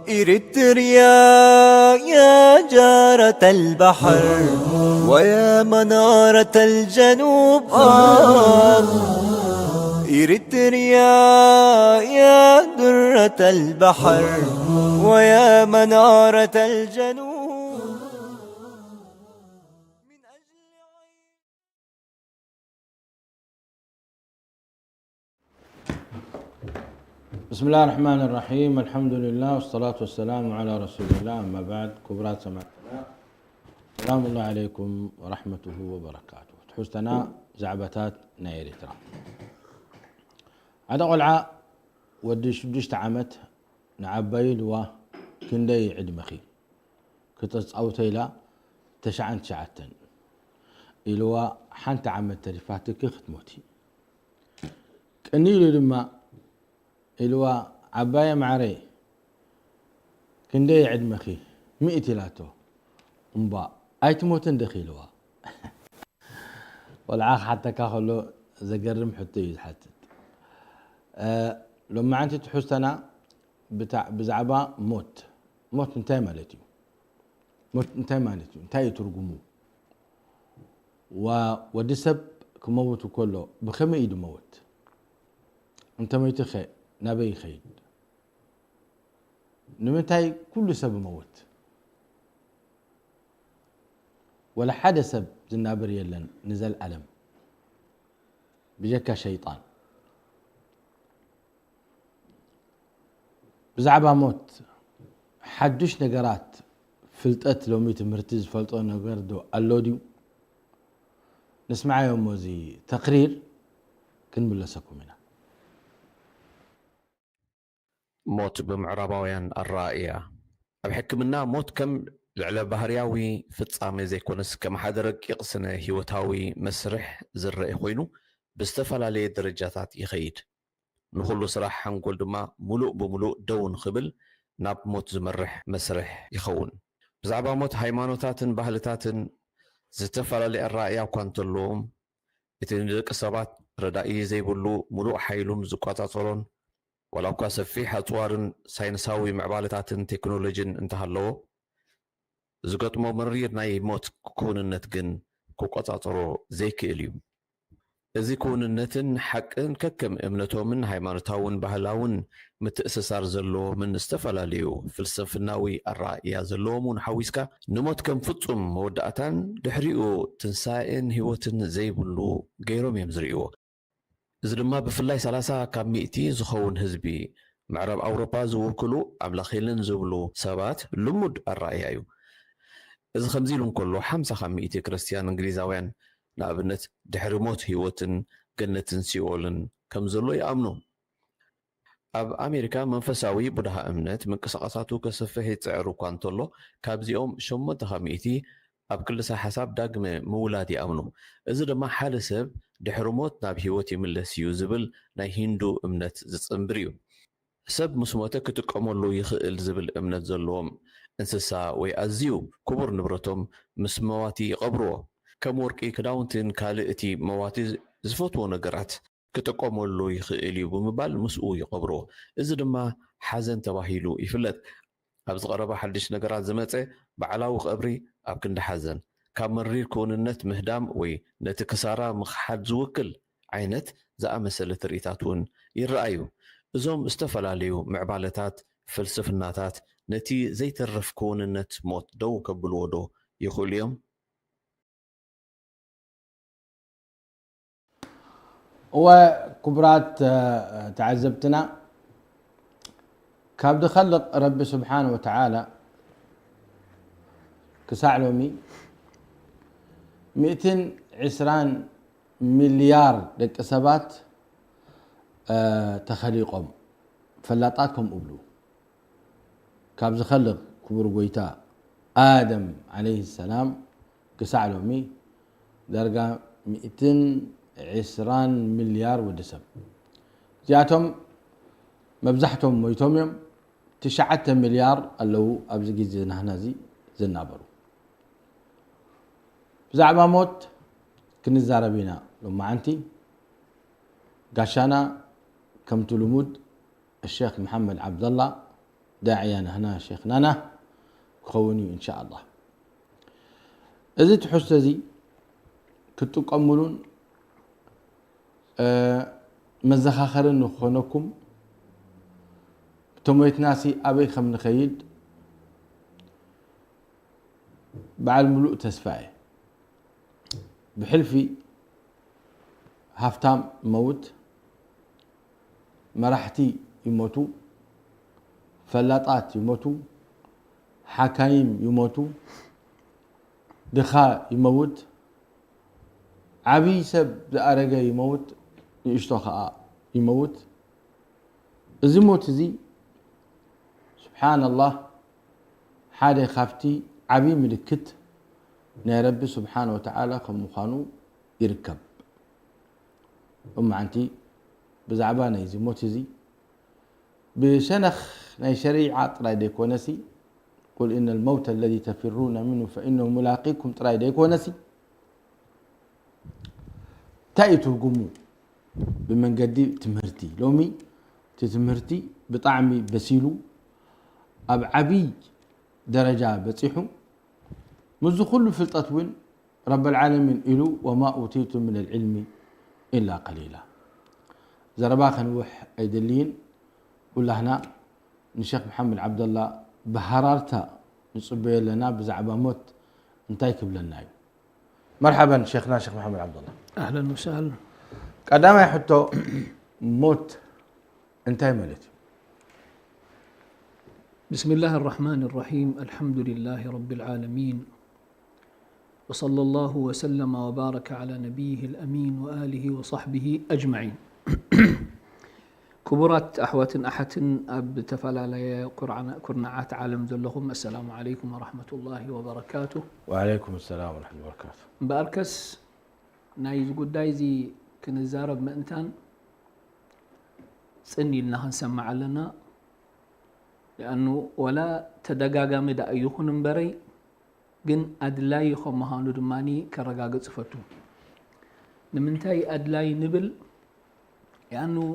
إريتريا يا جارة البحر ويا منارة الجنوب، آه. إريتريا يا درة البحر ويا منارة الجنوب. بسم الله الرحمن الرحيم. الحمد لله والصلاة والسلام على رسول الله. أما بعد، ክቡራት ሰማዕትና፣ ሰላም الله عليكم ورحمته وبركاته። ትሕዝቶና ዛዕባታት ናይ ኤርትራ። ሓደ ቆልዓ ወዲ ሽዱሽተ ዓመት ንዓባዩ ኢልዋ፣ "ክንደይ ዕድመኺ?" ክተጻውቶ ኢላ፣ "ተሽዓን ትሽዓተን" ኢልዋ፣ "ሓንቲ ዓመት ተሪፋትኪ ክትሞቲ" ቅንይ ኢሉ ድማ ኢልዋ፣ "ዓባየ ማዕረይ ክንደይ ዕድመኺ?" "ሚእቲ" ኢላቶ። "እምቧእ ኣይትሞትን ዲኺ?" ኢልዋ። ቆልዓ ክሓተካ ከሎ ዘገርም ሕቶ እዩ ዝሓትት። እ፣ ሎማዓንቲ ትሕዝቶና ብታ-፣ ብዛዕባ ሞት። ሞት እንታይ ማለት እዩ? ሞት እንታይ ማለት እዩ? እንታይ እዩ ትርጉሙ? ዋ-፣ ወዲ ሰብ ክመውት ከሎ ብኸመይ እዩ ዝመውት? እንተመይቱኸ ናበይ ይኸይድ? ንምንታይ ኩሉ ሰብ ይመውት? ወላ ሓደ ሰብ ዝናበር የለን ንዘልኣለም ብጀካ ሸይጣን። ብዛዕባ ሞት ሓዱሽ ነገራት፣ ፍልጠት፣ ሎሚ ትምህርቲ ዝፈልጦ ነገር ዶ ኣሎ ድዩ? ንስምዓዮ እሞ እዚ ተቕሪር ክንምለሰኩም ኢና። ሞት ብምዕራባውያን ኣረኣእያ። ኣብ ሕክምና ሞት ከም ልዕለ ባህርያዊ ፍጻመ ዘይኮነስ ከም ሓደ ረቂቕ ስነ ህይወታዊ መስርሕ ዝረአ ኮይኑ ብዝተፈላለየ ደረጃታት ይኸይድ። ንኹሉ ስራሕ ሓንጎል ድማ ምሉእ ብምሉእ ደው ንኽብል ናብ ሞት ዝመርሕ መስርሕ ይኸውን። ብዛዕባ ሞት ሃይማኖታትን ባህልታትን ዝተፈላለየ ኣረኣእያ እኳ እንተለዎም፣ እቲ ንደቂ ሰባት ረዳኢ ዘይብሉ ምሉእ ሓይሉም ዝቆጻጸሮን ዋላ እኳ ሰፊሕ ኣጽዋርን ሳይንሳዊ ምዕባለታትን ቴክኖሎጂን እንተሃለዎ፣ ዝገጥሞ መሪር ናይ ሞት ክውንነት ግን ክቆጻጸሮ ዘይክእል እዩ። እዚ ክውንነትን ሓቅን ከከም እምነቶምን ሃይማኖታውን ባህላውን ምትእስሳር ዘለዎምን ዝተፈላለዩ ፍልስፍናዊ ኣረኣእያ ዘለዎም እውን ሓዊስካ ንሞት ከም ፍጹም መወዳእታን ድሕሪኡ ትንሳኤን ህይወትን ዘይብሉ ገይሮም እዮም ዝርእይዎ። እዚ ድማ ብፍላይ ሰላሳ ካብ ሚእቲ ዝኸውን ህዝቢ ምዕራብ ኣውሮፓ ዝውክሉ ኣምላኽ የለን ዝብሉ ሰባት ልሙድ ኣረኣእያ እዩ። እዚ ከምዚ ኢሉ እንከሎ፣ ሓምሳ ካብ ሚእቲ ክርስትያን እንግሊዛውያን ንኣብነት ድሕሪ ሞት ህይወትን ገነትን ሲኦልን ከም ዘሎ ይኣምኑ። ኣብ ኣሜሪካ መንፈሳዊ ቡድሃ እምነት ምንቅስቓሳቱ ከስፍሕ ይጽዕር እኳ እንተሎ፣ ካብዚኦም ሸሞንተ ካብ ሚእቲ ኣብ ክልሰ ሓሳብ ዳግመ ምውላድ ይኣምኑ። እዚ ድማ ሓደ ሰብ ድሕሪ ሞት ናብ ህይወት ይምለስ እዩ ዝብል ናይ ሂንዱ እምነት ዝጽንብር እዩ። ሰብ ምስ ሞተ ክጥቀመሉ ይኽእል ዝብል እምነት ዘለዎም እንስሳ ወይ ኣዝዩ ክቡር ንብረቶም ምስ መዋቲ ይቐብርዎ። ከም ወርቂ፣ ክዳውንትን ካልእ እቲ መዋቲ ዝፈትዎ ነገራት ክጥቀመሉ ይኽእል እዩ ብምባል ምስኡ ይቐብርዎ። እዚ ድማ ሓዘን ተባሂሉ ይፍለጥ። ኣብዚ ቀረባ ሓድሽ ነገራት ዝመጸ በዓላዊ ቀብሪ ኣብ ክንዲ ሓዘን፣ ካብ መሪር ክውንነት ምህዳም ወይ ነቲ ክሳራ ምኽሓድ ዝውክል ዓይነት ዝኣመሰለ ትርኢታት እውን ይረኣዩ። እዞም ዝተፈላለዩ ምዕባለታት፣ ፍልስፍናታት ነቲ ዘይተርፍ ክውንነት ሞት ደው ከብልዎ ዶ ይኽእሉ እዮም? እወ፣ ክቡራት፣ እ፣ ተዓዘብትና፣ ካብ ዝኸልቕ ረቢ ስብሓን ወተዓላ ክሳዕ ሎሚ ሚእትን ዕስራን ሚልያር ደቂ ሰባት፣ እ፣ ተኸሊቖም፣ ፈላጣት ከምኡ እብሉ። ካብ ዝኸልቕ ክቡር ጎይታ ኣደም ዓለይሂ ሰላም ክሳዕ ሎሚ ዳርጋ ሚእትን ዕስራን ሚልያር ወዲ ሰብ። እዚኣቶም መብዛሕቶም ሞይቶም እዮም። ትሽዓተ ሚልያር ኣለዉ ኣብዚ ግዜ ናህና እዚ ዝናበሩ። ብዛዕባ ሞት ክንዛረብ ኢና ሎማዓንቲ። ጋሻና ከምቲ ልሙድ الشيخ محمد عبد الله داعية نهنا شيخ نانا ክኸውን እዩ إن شاء الله። እዚ ትሕዝቶ እዚ ክትጥቀሙሉን መዘኻኸሪ ንክኾነኩም፣ እቶም ሞይትናሲ ኣበይ ከም ንኸይድ በዓል ምሉእ ተስፋ እየ። ብሕልፊ ሃፍታም ይመውት፣ መራሕቲ ይሞቱ፣ ፈላጣት ይሞቱ፣ ሓካይም ይሞቱ፣ ድኻ ይመውት፣ ዓብዪ ሰብ ዝኣረገ ይመውት፣ ንእሽቶ ኸዓ ይመውት። እዚ ሞት እዚ ስብሓንላህ ሓደ ካብቲ ዓብዪ ምልክት ናይ ረቢ ስብሓን ወተዓላ ከም ምዃኑ ይርከብ። እሞ ሓንቲ ብዛዕባ ናይዚ ሞት እዚ ብሸነኽ ናይ ሸሪዓ ጥራይ ዘይኮነሲ، قل إن الموت الذي تفرون منه فإنه ملاقيكم ጥራይ ዘይኮነሲ፣ እንታይ እዩ ትርጉሙ? ብመንገዲ ትምህርቲ ሎሚ እቲ ትምህርቲ ብጣዕሚ በሲሉ ኣብ ዓብይ ደረጃ በፂሑ ምስዚ ኩሉ ፍልጠት እውን ረበል ዓለሚን ኢሉ وما أوتيتم من العلم إلا قليلا። ዘረባ ከንውሕ ኣይደልይን። ኩላህና ንሸክ መሓመድ ዓብደላ ብሃራርታ ንፅበዮ ኣለና። ብዛዕባ ሞት እንታይ ክብለና እዩ? መርሓበን ሸክና ሸክ መሓመድ ዓብደላ። ኣህለን ወሳህለን። ቀዳማይ ሕቶ ሞት እንታይ ማለት እዩ? بسم الله الرحمن الرحيم. الحمد لله رب العالمين. وصلى الله وسلم وبارك على نبيه الأمين وآله وصحبه أجمعين. ክቡራት ኣሕዋትን ኣሓትን ኣብ ዝተፈላለየ ኩርዓና- ኩርናዓት ዓለም ዘለኹም፣ السلام عليكم ورحمة الله وبركاته. وعليكم السلام ورحمة الله وبركاته. እምበኣርከስ ናይዚ ጉዳይ እዚ ክንዛረብ ምእንታን ጽን ኢልና ክንሰምዕ ኣለና። لأنه ወላ ተደጋጋሚ ደኣ ይኹን እምበረይ ግን ኣድላዪ ከም ምዃኑ ድማ ከረጋግጽ እፈቱ። ንምንታይ ኣድላዪ ንብል? لأنه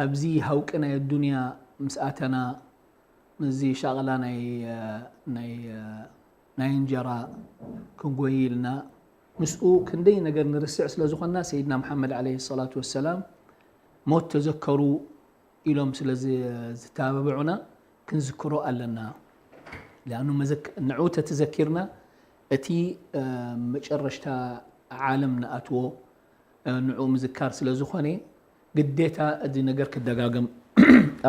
ኣብዚ ሃውቂ ናይ ኣዱንያ ምስ ኣተና ምስዚ ሻቕላ ናይ ናይ ናይ እንጀራ ክንጎይ ኢልና ምስኡ ክንደይ ነገር ንርስዕ ስለ ዝኾንና ሰይድና መሓመድ ዓለይሂ ሰላቱ ወሰላም ሞት ተዘከሩ ኢሎም ስለ ዝተባብዑና ክንዝክሮ ኣለና። لأنه ንዑ ተተዘኪርና እቲ መጨረሽታ ዓለም ንኣትዎ ንዑ ምዝካር ስለ ዝኾነ ግዴታ እዚ ነገር ክደጋገም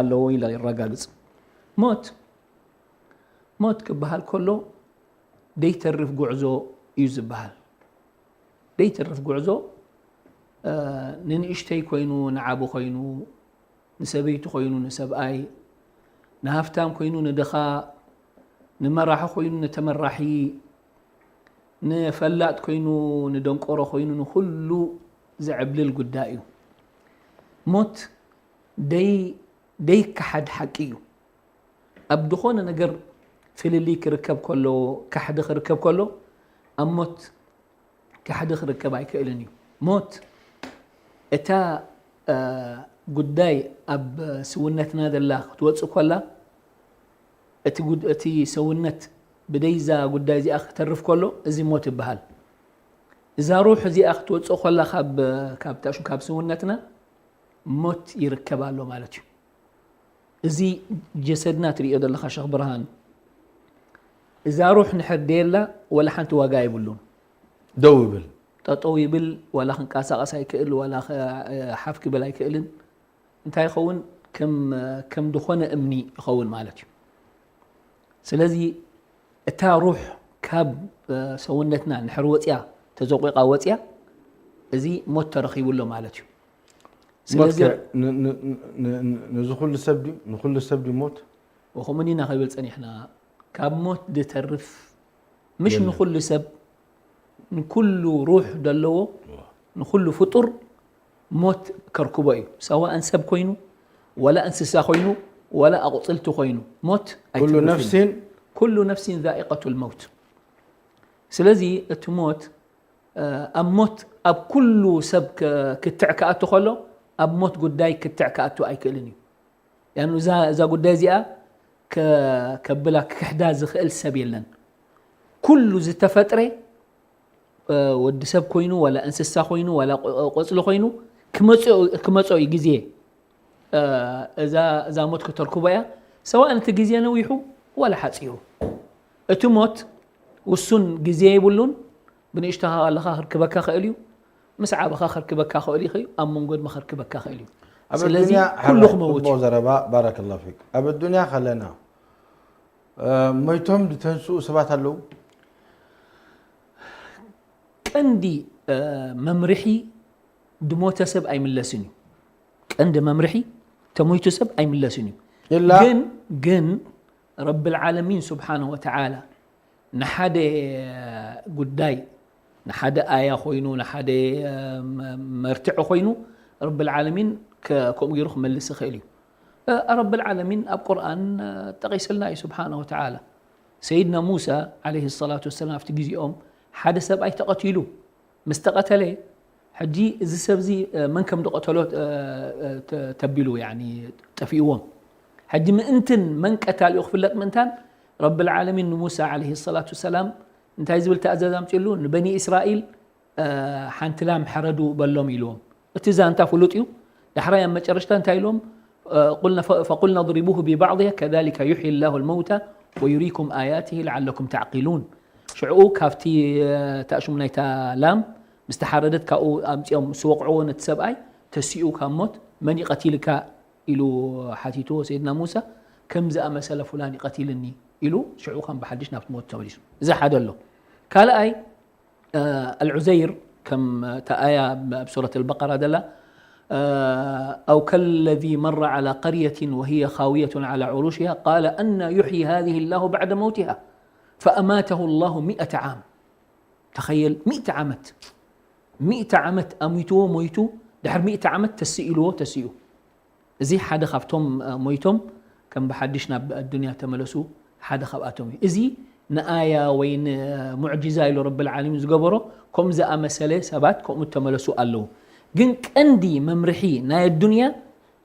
ኣለዎ ኢለ ይረጋግጽ። ሞት ሞት ክበሃል ከሎ ደይተርፍ ጉዕዞ እዩ ዝበሃል። ደይተርፍ ጉዕዞ ንንእሽተይ ኮይኑ ንዓቢ ኮይኑ ንሰበይቲ ኮይኑ ንሰብኣይ ንሃፍታም ኮይኑ ንድኻ ንመራሒ ኮይኑ ንተመራሒ ንፈላጥ ኮይኑ ንደንቆሮ ኮይኑ ንኹሉ ዘዕብልል ጉዳይ እዩ። ሞት ደይ ደይከሓድ ሓቂ እዩ። ኣብ ዝኾነ ነገር ፍልልይ ክርከብ ከሎ ካሕዲ ክርከብ ከሎ ኣብ ሞት ካሕዲ ክርከብ ኣይክእልን እዩ። ሞት እታ ጉዳይ ኣብ ስውነትና ዘላ ክትወፅእ ኮላ እቲ ሰውነት ብደይዛ ጉዳይ እዚኣ ክተርፍ ከሎ እዚ ሞት ይበሃል። እዛ ሩሕ እዚኣ ክትወፅእ ኮላ ካብ ስውነትና ሞት ይርከብ ኣሎ ማለት እዩ። እዚ ጀሰድና ትሪኦ ዘለኻ ሸኽ ብርሃን እዛ ሩሕ ንሕር ደየላ ወላ ሓንቲ ዋጋ የብሉን። ደው ይብል። ጠጠው ይብል ዋላ ክንቀሳቐስ ኣይክእል ዋላ ሓፍ ክብል ኣይክእልን። እንታይ ይኸውን? ከም ዝኾነ እምኒ ይኸውን ማለት እዩ። ስለዚ እታ ሩሕ ካብ ሰውነትና ንሕር ወፅያ ተዘቂቓ ወፅያ እዚ ሞት ተረኺቡ ኣሎ ማለት እዩ። ስለዚ ነዚ ኩሉ ሰብ ድዩ ንኩሉ ሰብ ድዩ ሞት? ወኸምኡ ኢና ከይብል ፀኒሕና ካብ ሞት ድተርፍ ምሽ ንኩሉ ሰብ ንኩሉ ሩሕ ደለዎ ንኩሉ ፍጡር ሞት ከርክቦ እዩ። ሰዋእን ሰብ ኮይኑ ወላ እንስሳ ኮይኑ ወላ ኣቑፅልቲ ኮይኑ ሞት ኩሉ ነፍሲን ኩሉ ነፍሲን ዛኢቀቱ ልመውት። ስለዚ እቲ ሞት ኣብ ሞት ኣብ ኩሉ ሰብ ክትዕ ክኣቱ ከሎ ኣብ ሞት ጉዳይ ክትዕ ክኣቱ ኣይክእልን እዩ። ያኑ እዛ ጉዳይ እዚኣ ከብላ ክክሕዳ ዝኽእል ሰብ የለን። ኩሉ ዝተፈጥረ ወዲ ሰብ ኮይኑ ዋላ እንስሳ ኮይኑ ዋላ ቆፅሊ ኮይኑ ክመፅኦ እዩ ግዜ። እዛ ሞት ክተርክቦ እያ። ሰዋእ እቲ ግዜ ነዊሑ ዋላ ሓፂሩ፣ እቲ ሞት ውሱን ግዜ የብሉን። ብንእሽቶ ኣለኻ ክርክበካ ክእል እዩ፣ ምስ ዓበኻ ክርክበካ ክእል እዩ፣ ኣብ መንጎ ድማ ክርክበካ ክእል እዩ። ስለዚ ኩሉ ክመውት እዩ። ዘረባ። ባረከላሁ ፊክ። ኣብ ኣዱንያ ከለና ሞይቶም ዝተንስኡ ሰባት ኣለዉ። ቀንዲ መምርሒ ድሞተ ሰብ ኣይምለስን እዩ። ቀንዲ መምርሒ ተሞይቱ ሰብ ኣይምለስን እዩ። ግን ግን ረብል ዓለሚን ስብሓነሁ ወተዓላ ንሓደ ጉዳይ ንሓደ ኣያ ኮይኑ ንሓደ መርትዒ ኮይኑ ረብል ዓለሚን ከምኡ ገይሩ ክመልስ ይኽእል እዩ። ረብል ዓለሚን ኣብ ቁርኣን ጠቒስልና እዩ ስብሓነሁ ወተዓላ። ሰይድና ሙሳ ዓለይሂ ሰላቱ ወሰላም ኣብቲ ግዜኦም ሓደ ሰብኣይ ተቐቲሉ ምስ ተቐተለ ሕጂ እዚ ሰብ እዚ መን ከም ዝቐተሎ ተቢሉ ጠፊእዎም። ሕጂ ምእንትን መን ቀታሊኡ ክፍለጥ ምእንታን ረብል ዓለሚን ንሙሳ ዓለይሂ ሰላቱ ወሰላም እንታይ ዝብል ትእዛዝ ኣምፂሉ ንበኒ እስራኤል ሓንቲ ላም ሕረዱ በሎም ኢልዎም። እቲ ዛንታ ፍሉጥ እዩ። ዳሕራይ ኣብ መጨረሽታ እንታይ ኢልዎም? ፈቁልና ضربوه ببعضها كذلك يحيي الله الموتى ويريكم آياته لعلكم تعقلون። ሽዑ ካብቲ ታእሽሙ ናይታ ላም ምስ ተሓረደት ካብኡ ኣምፂኦም ምስ ወቕዕዎ ነቲ ሰብኣይ ተሲኡ ካብ ሞት መን ይቐቲልካ ኢሉ ሓቲትዎ ሰይድና ሙሳ። ከም ዝኣመሰለ ፉላን ይቐቲልኒ ኢሉ ሽዑ ከም ብሓድሽ ናብቲ ሞት ተመሊሱ። እዚ ሓደ ኣሎ። ካልኣይ ኣልዑዘይር ከም እታ ኣያ ኣብ ሱረት ኣልበቀራ ዘላ أو كالذي مر على قرية وهي خاوية على عروشها قال أنى يحيي هذه الله بعد موتها فأماته الله مئة عام. ተኸየል ሚእቲ ዓመት ሚእቲ ዓመት ኣሚትዎ ሞይቱ ድሕሪ ሚእቲ ዓመት ተስኢልዎ ተሲኡ። እዚ ሓደ ካብቶም ሞይቶም ከም ብሓድሽ ናብ ኣዱንያ ተመለሱ ሓደ ካብኣቶም እዩ። እዚ ንኣያ ወይ ንሙዕጂዛ ኢሉ ረብል ዓለሚን ዝገበሮ ከምኡ ዝኣመሰለ ሰባት ከምኡ ተመለሱ ኣለዉ። ግን ቀንዲ መምርሒ ናይ ኣዱንያ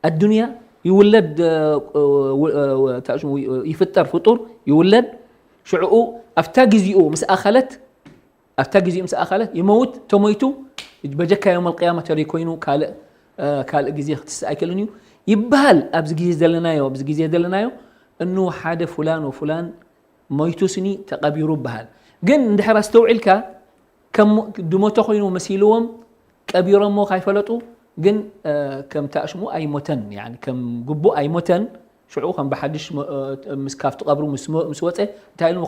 ኣዱንያ ይውለድ ይፍጠር ፍጡር ይውለድ ሽዕኡ ኣብታ ግዜኡ ምስ ኣኸለት ኣብታ ግዜኡ ምስ ኣኸለት ይመውት ተሞይቱ በጀካ የውመል ቅያማ ተሪኮይኑ ካልእ ካልእ ግዜ ክትስእ ኣይክእልን እዩ ይበሃል። ኣብዚ ግዜ ዘለናዮ ኣብዚ ግዜ ዘለናዮ እኑ ሓደ ፉላን ወፉላን ሞይቱ ስኒ ተቐቢሩ ይበሃል። ግን እንድሕር ኣስተውዒልካ ድሞተ ኮይኑ መሲልዎም ቀቢሮሞ ካይፈለጡ ግን ከምቲ ኣሽሙ ኣይሞተን ከም ግቡእ ኣይሞተን ሽዑ ከም ብሓድሽ ምስ ካብቲ ቀብሩ ምስ ወፀ እንታይ ኢሉ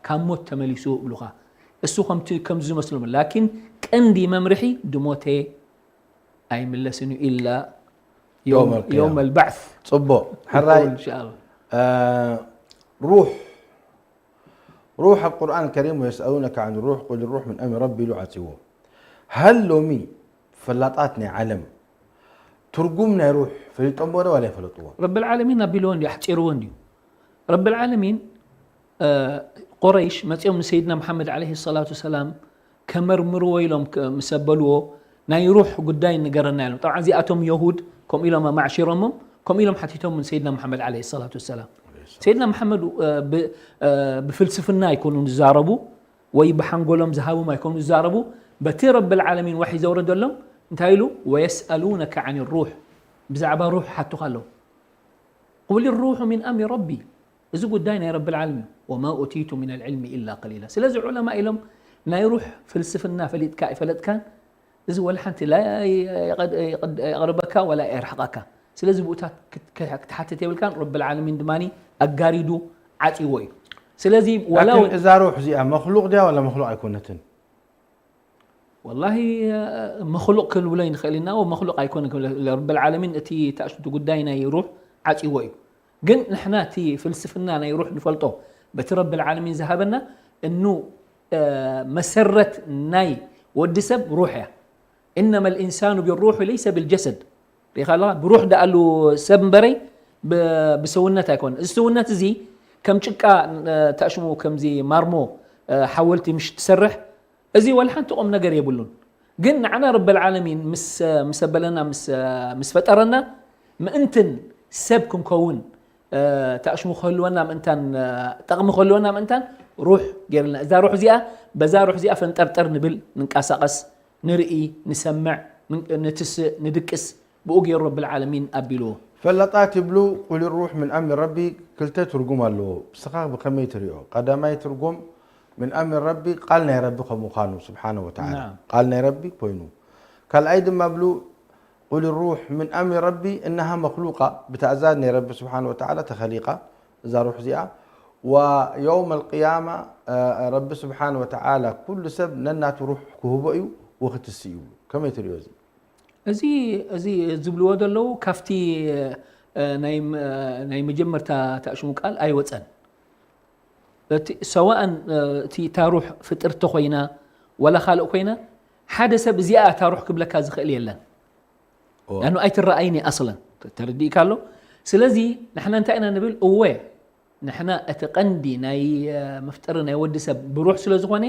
ካብ ሞት ተመሊሱ ይብሉኻ። እሱ ከምቲ ከምዚ ዝመስሎም ላኪን ቀንዲ መምርሒ ድሞተ ኣይምለስን እዩ ኢላ የውም ኣልባዕስ። ፅቡቕ ሕራይ ሩሕ ሩሕ ኣብ ቁርኣን ከሪም ወየስኣሉነከ ዓን ሩሕ ቁል ሩሕ ምን ኣምሪ ረቢ ኢሉ ዓፅዎ። ሃል ሎሚ ፈላጣት ናይ ዓለም ትርጉም ናይ ሩሕ ፈሊጦምዎ ዶ ዋላ ይፈለጥዎ? ረብል ዓለሚን ኣቢልዎ እንዲዩ ኣሕፂርዎ እንዲዩ። ረብል ዓለሚን ቁረይሽ መፂኦም ንሰይድና መሓመድ ዓለይሂ ሰላቱ ወሰላም ከመርምርዎ ኢሎም ምስ ኣበልዎ ናይ ሩሕ ጉዳይ ንገረና ኢሎም። ጠብዓ እዚኣቶም የሁድ ከምኡ ኢሎም ኣማዕሺሮሞም ከምኡ ኢሎም ሓቲቶም ንሰይድና መሓመድ ዓለይሂ ሰላቱ ወሰላም። ሰይድና መሓመድ ብፍልስፍና ኣይኮኑን ዝዛረቡ ወይ ብሓንጎሎም ዝሃቦም ኣይኮኑን ዝዛረቡ። በቲ ረብል ዓለሚን ዋሒ ዘውረደሎም እንታይ ኢሉ? ወየስኣሉነከ ዓን ሩሕ ብዛዕባ ሩሕ ሓቱኻ ኣለዉ። ቁል ሩሑ ሚን ኣምሪ ረቢ እዚ ጉዳይ ናይ ረብል ዓለሚን እዩ። ወማ ኡቲቱ ሚነል ዕልሚ ኢላ ቀሊላ። ስለዚ ዑለማ ኢሎም ናይ ሩሕ ፍልስፍና ፈሊጥካ ኣይፈለጥካን እዚ ወላ ሓንቲ ላ የቕርበካ ወላ የርሕቐካ። ስለዚ ብኡታት ክትሓትት የብልካን። ረብል ዓለሚን ድማ ኣጋሪዱ ዓፂዎ እዩ። ስለዚ ወላ ላኪን እዛ ሩሕ እዚኣ መክሉቅ ድያ ወላ መክሉቅ ኣይኮነትን? ወላሂ መክሉቅ ክንብሎ ይንኽእል ኢና። መክሉቅ ኣይኮነን። ረብል ዓለሚን እቲ ታእሽቱ ጉዳይ ናይ ሩሕ ዓፂዎ እዩ። ግን ንሕና እቲ ፍልስፍና ናይ ሩሕ ንፈልጦ በቲ ረብል ዓለሚን ዝሃበና እኑ መሰረት ናይ ወዲ ሰብ ሩሕ እያ። ኢነማ ልኢንሳኑ ብሩሕ ለይሰ ብልጀሰድ። ሪኢኻ ኣለኻ? ብሩሕ ደኣሉ ሰብ እምበረይ ብሰውነት ኣይኮነን። እዚ ሰውነት እዚ ከም ጭቃ ታእሽሙ ከምዚ ማርሞ ሓወልቲ ምሽ ትሰርሕ እዚ ወላ ሓንቲ ቁም ነገር የብሉን። ግን ንዓና ረበል ዓለሚን ምስ ምስ ኣበለና ምስ ምስ ፈጠረና ምእንትን ሰብ ክንከውን፣ እ፣ ታእሽሙ ክህልወና ምእንታን፣ እ፣ ጠቕሚ ክህልወና ምእንታን ሩሕ ገይርልና። እዛ ሩሕ እዚኣ፣ በዛ ሩሕ እዚኣ ፈንጠርጠር ንብል፣ ንንቀሳቐስ፣ ንርኢ፣ ንሰምዕ፣ ን-፣ ንትስእ፣ ንድቅስ፣ ብኡ ገይሩ ረብል ዓለሚን ኣቢልዎ። ፈላጣት ይብሉ፣ ቁል ሩሕ ምን ኣምሪ ረቢ ክልተ ትርጉም ኣለዎ። ንስኻ ብኸመይ ትሪኦ? ቀዳማይ ትርጉም ምን ኣምሪ ረቢ ቃል ናይ ረቢ ከም ምዃኑ ስብሓነ ወተዓላ። ናም። ቃል ናይ ረቢ ኮይኑ። ካልኣይ ድማ ብሉ፣ ቁል ሩሕ ምን ኣምሪ ረቢ እነሃ መክሉቃ፣ ብትእዛዝ ናይ ረቢ ስብሓነ ወተዓላ ተኸሊቃ እዛ ሩሕ እዚኣ። ወየውም ኣልቅያማ፣ እ፣ ረቢ ስብሓነ ወተዓላ ኩሉ ሰብ ነናቱ ሩሕ ክህቦ እዩ ወክትስ እዩ ብሉ። ከመይ ትሪኦ እዚ? እዚ፣ እዚ ዝብልዎ ዘለዉ ካብቲ፣ እ፣ ናይ መ-፣ ናይ መጀመርታ ታእሽሙ ቃል ኣይወጸን። እቲ ሰዋእን፣ እ፣ እቲ እታ ሩሕ ፍጥርቲ ኮይና ወላ ካልእ ኮይና፣ ሓደ ሰብ እዚኣ እታ ሩሕ ክብለካ ዝኽእል የለን። እወ። ያኑ ኣይትረኣይን እያ ኣስለን። ተረዲእካ ኣሎ? ስለዚ ንሕና እንታይ ኢና ንብል? እወ፣ ንሕና እቲ ቀንዲ ናይ፣ እ፣ መፍጠሪ ናይ ወዲ ሰብ ብሩሕ ስለ ዝኾነ፣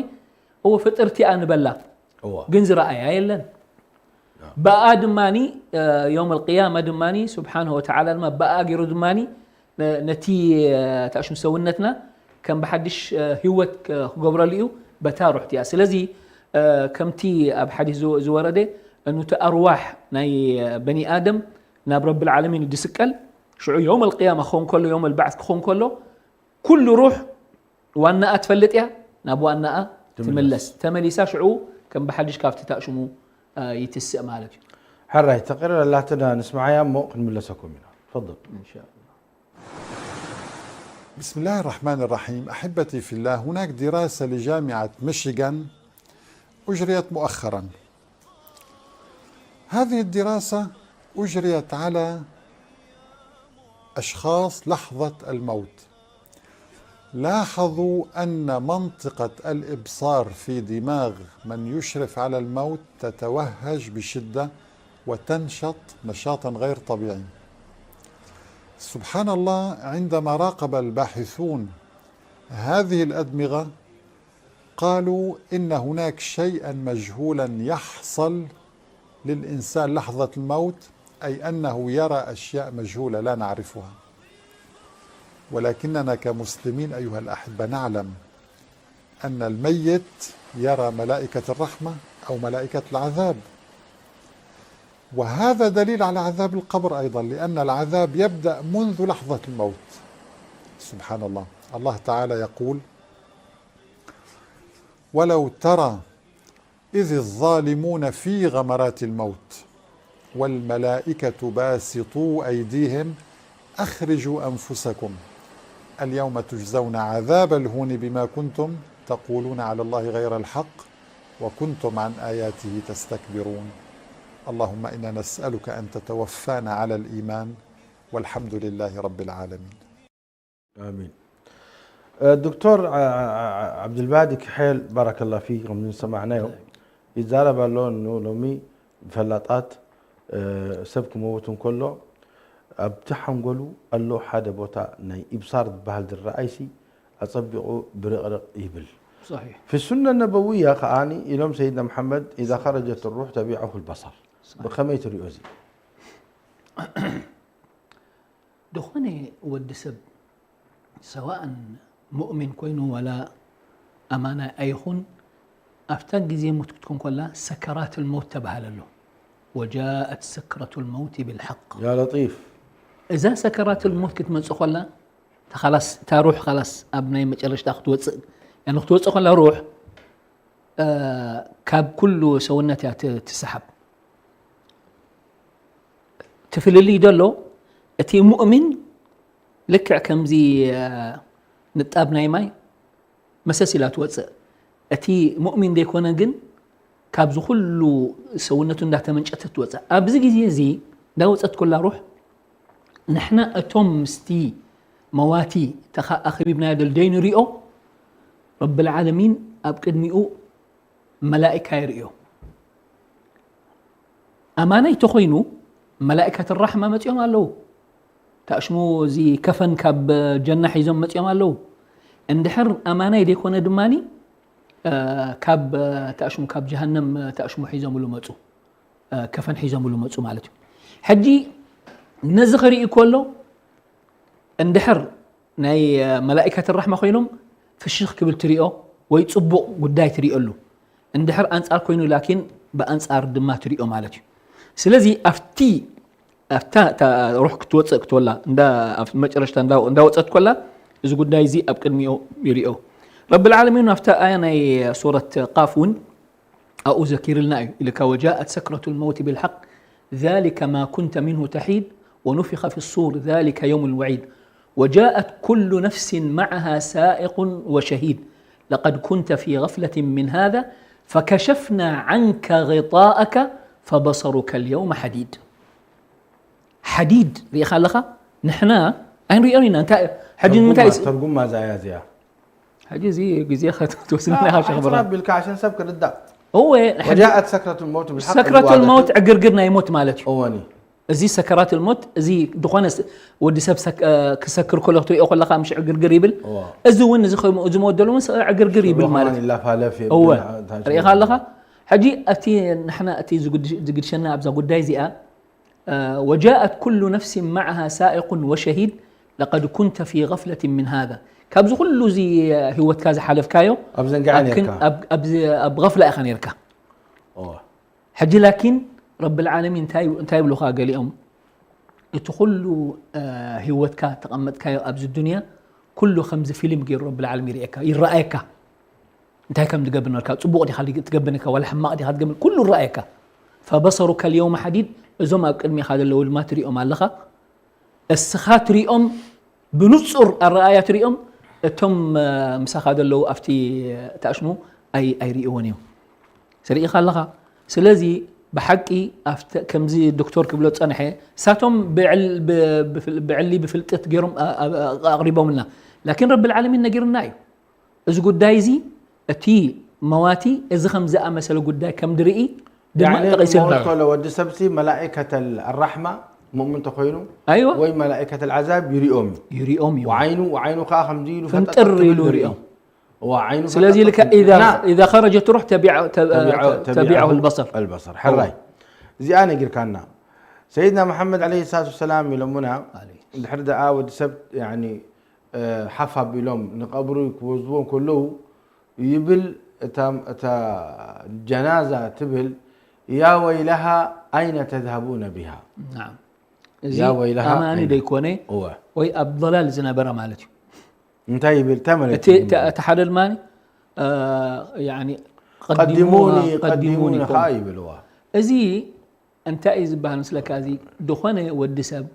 እወ ፍጥርቲ እያ ንበላ። እወ። ግን ዝረኣያ የለን። ያ። ብኣ ድማኒ፣ እ፣ የውም ኣልቅያማ ድማኒ ስብሓንሁ ወተዓላ ድማ ብኣ ገይሩ ድማኒ ነ-፣ ነቲ፣ እ፣ ታእሽሙ ሰውነትና ከም ብሓድሽ፣ እ፣ ህይወት ክ-፣ ክገብረሉ እዩ በታ ሩሕቲ እያ። ስለዚ፣ እ፣ ከምቲ ኣብ ሓዲስ ዝወ-፣ ዝወረደ፣ እኑቲ ኣርዋሕ ናይ፣ እ፣ በኒ ኣደም ናብ ረብል ዓለሚን ድስቀል፣ ሽዑ የውም ኣልቅያማ ክኸውን ከሎ፣ የውም ኣልባዕት ክኸውን ከሎ፣ ኩሉ ሩሕ ዋናኣ ትፈልጥ እያ፣ ናብ ዋናኣ ትምለስ። ትምለስ። ተመሊሳ ሽዑ ከም ብሓድሽ ካብቲ ታእሽሙ፣ እ፣ ይትስእ ማለት እዩ። ሕራይ፣ ተቕሪር ኣላትና ንስምዓያ እሞ ክንምለሰኩም ኢና። ተፈضل። ኢንሻኣላህ። بسم الله الرحمن الرحيم. أحبتي في الله، هناك دراسة لجامعة ميشيغان أجريت مؤخرا. هذه الدراسة أجريت على أشخاص لحظة الموت. لاحظوا أن منطقة الإبصار في دماغ من يشرف على الموت تتوهج بشدة وتنشط نشاطا غير طبيعي. سبحان الله، عندما راقب الباحثون هذه الأدمغة قالوا إن هناك شيئا مجهولا يحصل للإنسان لحظة الموت، أي أنه يرى أشياء مجهولة لا نعرفها. ولكننا كمسلمين أيها الأحبة نعلم أن الميت يرى ملائكة الرحمة أو ملائكة العذاب، وهذا دليل على عذاب القبر أيضا، لأن العذاب يبدأ منذ لحظة الموت. سبحان الله، الله تعالى يقول: ولو ترى إذ الظالمون في غمرات الموت والملائكة باسطو أيديهم أخرجوا أنفسكم اليوم تجزون عذاب الهون بما كنتم تقولون على الله غير الحق وكنتم عن آياته تستكبرون. اللهم إنا نسألك أن تتوفانا على الإيمان والحمد لله رب العالمين. ኣሚን። እ፣ ዶክተር ዓ-፣ ዓ-፣ ዓ-፣ ዓብድልባዲ ክሓል፣ ባረከላህ ፊክ፣ ከም ዝሰማዕናዮ፣ ይዛረብ ኣሎ፣ ኖ-፣ ሎሚ ፈላጣት፣ እ፣ ሰብ ክመውት እንከሎ፣ ኣብቲ ሓንጎሉ ኣሎ ሓደ ቦታ ናይ ኢብሳር ዝበሃል ዝረኣይሲ፣ ኣጸቢቑ ብርቕርቕ ይብል። صحيح. في السنة النبوية ከኣኒ ኢሎም ሰይድና መሓመድ፣ إذا خرجت الروح تبعه البصر. صحيح. ብኸመይ ትሪኦ እዚ? ዝኾነ ወዲ ሰብ ሰዋእን ሙእሚን ኮይኑ ዋላ ኣማናይ ኣይኹን፣ ኣብታ ግዜ ሞት ክትኮን ከላ ሰከራት ልመውት ተባህለ ኣሎ። ወጃአት ሰክረቱ ልመውት ብልሓቅ። ያ ለጢፍ። እዛ ሰከራት ልመውት ክትመጽእ ከላ፣ እታ ኻላስ፣ እታ ሩሕ ኻላስ ኣብ ናይ መጨረሽታ ክትወጽእ፣ ያኒ ክትወጽእ ከላ ሩሕ፣ እ፣ ካብ ኩሉ ሰውነት እያ ት-፣ ትስሓብ። እቲ ፍልልይ ዘሎ፣ እቲ ሙእሚን ልክዕ ከምዚ፣ እ፣ ንጣብ ናይ ማይ መሰስ ኢላ ትወጽእ። እቲ ሙእሚን ዘይኮነ ግን ካብዚ ኩሉ ሰውነቱ እንዳተመንጨተት ትወጽእ። ኣብዚ ግዜ እዚ እንዳወጸት ኮላ ሩሕ፣ ንሕና እቶም ምስቲ መዋቲ ተኻ-፣ ኣኸቢብናዮ ደል ደይ ንሪኦ፣ ረብል ዓለሚን ኣብ ቅድሚኡ መላኢካ ይርእዮ። ኣማናይ ተኾይኑ፣ መላኢካት ራሕማ መጺኦም ኣለዉ። ታእሽሙ እዚ ከፈን ካብ ጀና ሒዞም መጺኦም ኣለዉ። እንድሕር ኣማናይ ዘይኮነ ድማኒ፣ እ፣ ካብ፣ እ፣ ታእሽሙ ካብ ጀሃነም፣ እ፣ ታእሽሙ ሒዞምሉ መጹ። እ፣ ከፈን ሒዞምሉ መጹ ማለት እዩ። ሕጂ ነዚ ክርኢ ከሎ እንድሕር ናይ መላኢከት ራሕማ ኮይኖም ፍሽኽ ክብል ትሪኦ ወይ ጽቡቕ ጉዳይ ትሪኦሉ፣ እንድሕር ኣንጻር ኮይኑ ላኪን ብኣንጻር ድማ ትሪኦ ማለት እዩ። ስለዚ ኣብቲ ኣብታ እታ ሩሕ ክትወፅእ ክትወላ እንዳ ኣብ መጨረሽታ እንዳ- እንዳወፀት ኮላ እዚ ጉዳይ እዚ ኣብ ቅድሚኡ ይሪኦ። ረብል ዓለሚን ኣብታ ኣያ ናይ ሱረት ቃፍ እውን ኣብኡ ዘኪርልና እዩ ኢልካ وجاءت سكرة الموت بالحق ذلك ما كنت منه تحيد ونفخ في الصور ذلك يوم الوعيد وجاءت كل نفس معها سائق وشهيد لقد كنت في غفلة من هذا فكشفنا عنك غطاءك فبصرك اليوم حديد ሓዲድ ርኢኻ ኣለኻ ንሕና ኣይንሪኦን ኢና እንታይ ሕጂ ንምንታይ ተርጉማ እዛ እያ እዚኣ ሕጂ እዚ ግዜ ክትወስድና ኢኻ ሸኽብራ ቢልካ عشان ሰብ ክርዳእ እወ وجاءت سكرة الموت بالحق ሰክረቱል መውት ዕግርግር ናይ ሞት ማለት እዩ እወኒ እዚ ሰከራት ልሞት እዚ ዝኾነ ወዲ ሰብ ክሰክር ከሎ ክትሪኦ ከለካ ምሽ ዕግርግር ይብል እዚ እውን እዚ ከምኡ ዝመወደሉ እውን ዕግርግር ይብል ማለት እዩ ላፋለፍ እወ ርኢኻ ኣለኻ ሕጂ እቲ ንሕና እቲ ዝግድሸና ኣብዛ ጉዳይ እዚኣ وجاءت كل نفس معها سائق وشهيد لقد كنت في غفلة من هذا ካብዚ ኩሉ እዚ ህይወትካ ዝሓለፍካዮ ኣብ ዘንግዓ ነርካ ኣብ غفلة ኢኻ ነርካ ሕጂ ላኪን ረብል ዓለሚን እንታይ እንታይ ይብሉኻ ገሊኦም እቲ ኩሉ ህይወትካ ተቐመጥካዮ ኣብዚ ዱንያ ኩሉ ከምዚ ፊልም ገይሩ ረብል ዓለሚን ይርእየካ ይረኣየካ እንታይ ከም ትገብር ነርካ ጽቡቕ ዲኻ ትገብር ነርካ ዋላ ሕማቕ ዲኻ ትገብር ኩሉ ይረኣየካ فبصرك اليوم حديد እዞም ኣብ ቅድሚኻ ዘለዉ ድማ ትሪኦም ኣለኻ እስኻ ትሪኦም ብንጹር ኣረኣያ ትሪኦም እቶም ምሳኻ ዘለዉ ኣብቲ ተኣሽሙ ኣይርእይዎን እዮም ርኢኻ ኣለኻ ስለዚ ብሓቂ ከምዚ ዶክተር ክብሎ ዝጸንሐ እሳቶም ብዕሊ ብፍልጠት ገይሮም ኣቕሪቦምልና ላኪን ረቢ ልዓለሚን ነጊሩና እዩ እዚ ጉዳይ እዚ እቲ መዋቲ እዚ ከም ዝኣመሰለ ጉዳይ ከም ድርኢ ድማ ጠቒስልና ከሎ ወዲ ሰብሲ መላኢከተ ኣራሕማ ሙእምን ተኮይኑ ኣይዋ ወይ መላኢከተ ዓዛብ ይሪኦም እዩ ይሪኦም እዩ ወዓይኑ ወዓይኑ ከዓ ከምዚ ኢሉ ፍንጥር ኢሉ ይሪኦም ወዓይኑ ስለዚ ልካ إذا خرجت روح تبعه البصر البصر ሕራይ እዚኣ ነጊርካና ሰይድና መሓመድ ለ ሰላት ሰላም ኢሎሙና ድሕሪ ደኣ ወዲ ሰብ ሓፍ ኣቢሎም ንቐብሩ ክወዝዎ ከለዉ ይብል እታ ጀናዛ ትብል ያ ወይለሃ ኣይነ ተዝሃቡነ ቢሃ እዚ ኣማኒ ደይኮነ ወይ ኣብ ضላል ዝነበረ ማለት እዩ እንታይ ይብል እንታይ ማለት እቲ ሓደ ድማ ቀዲሙኒ ቀዲሙኒ ከዓ ይብልዋ እዚ እንታይ እዩ ዝበሃል ምስለካ እዚ ዝኾነ ወዲ ሰብ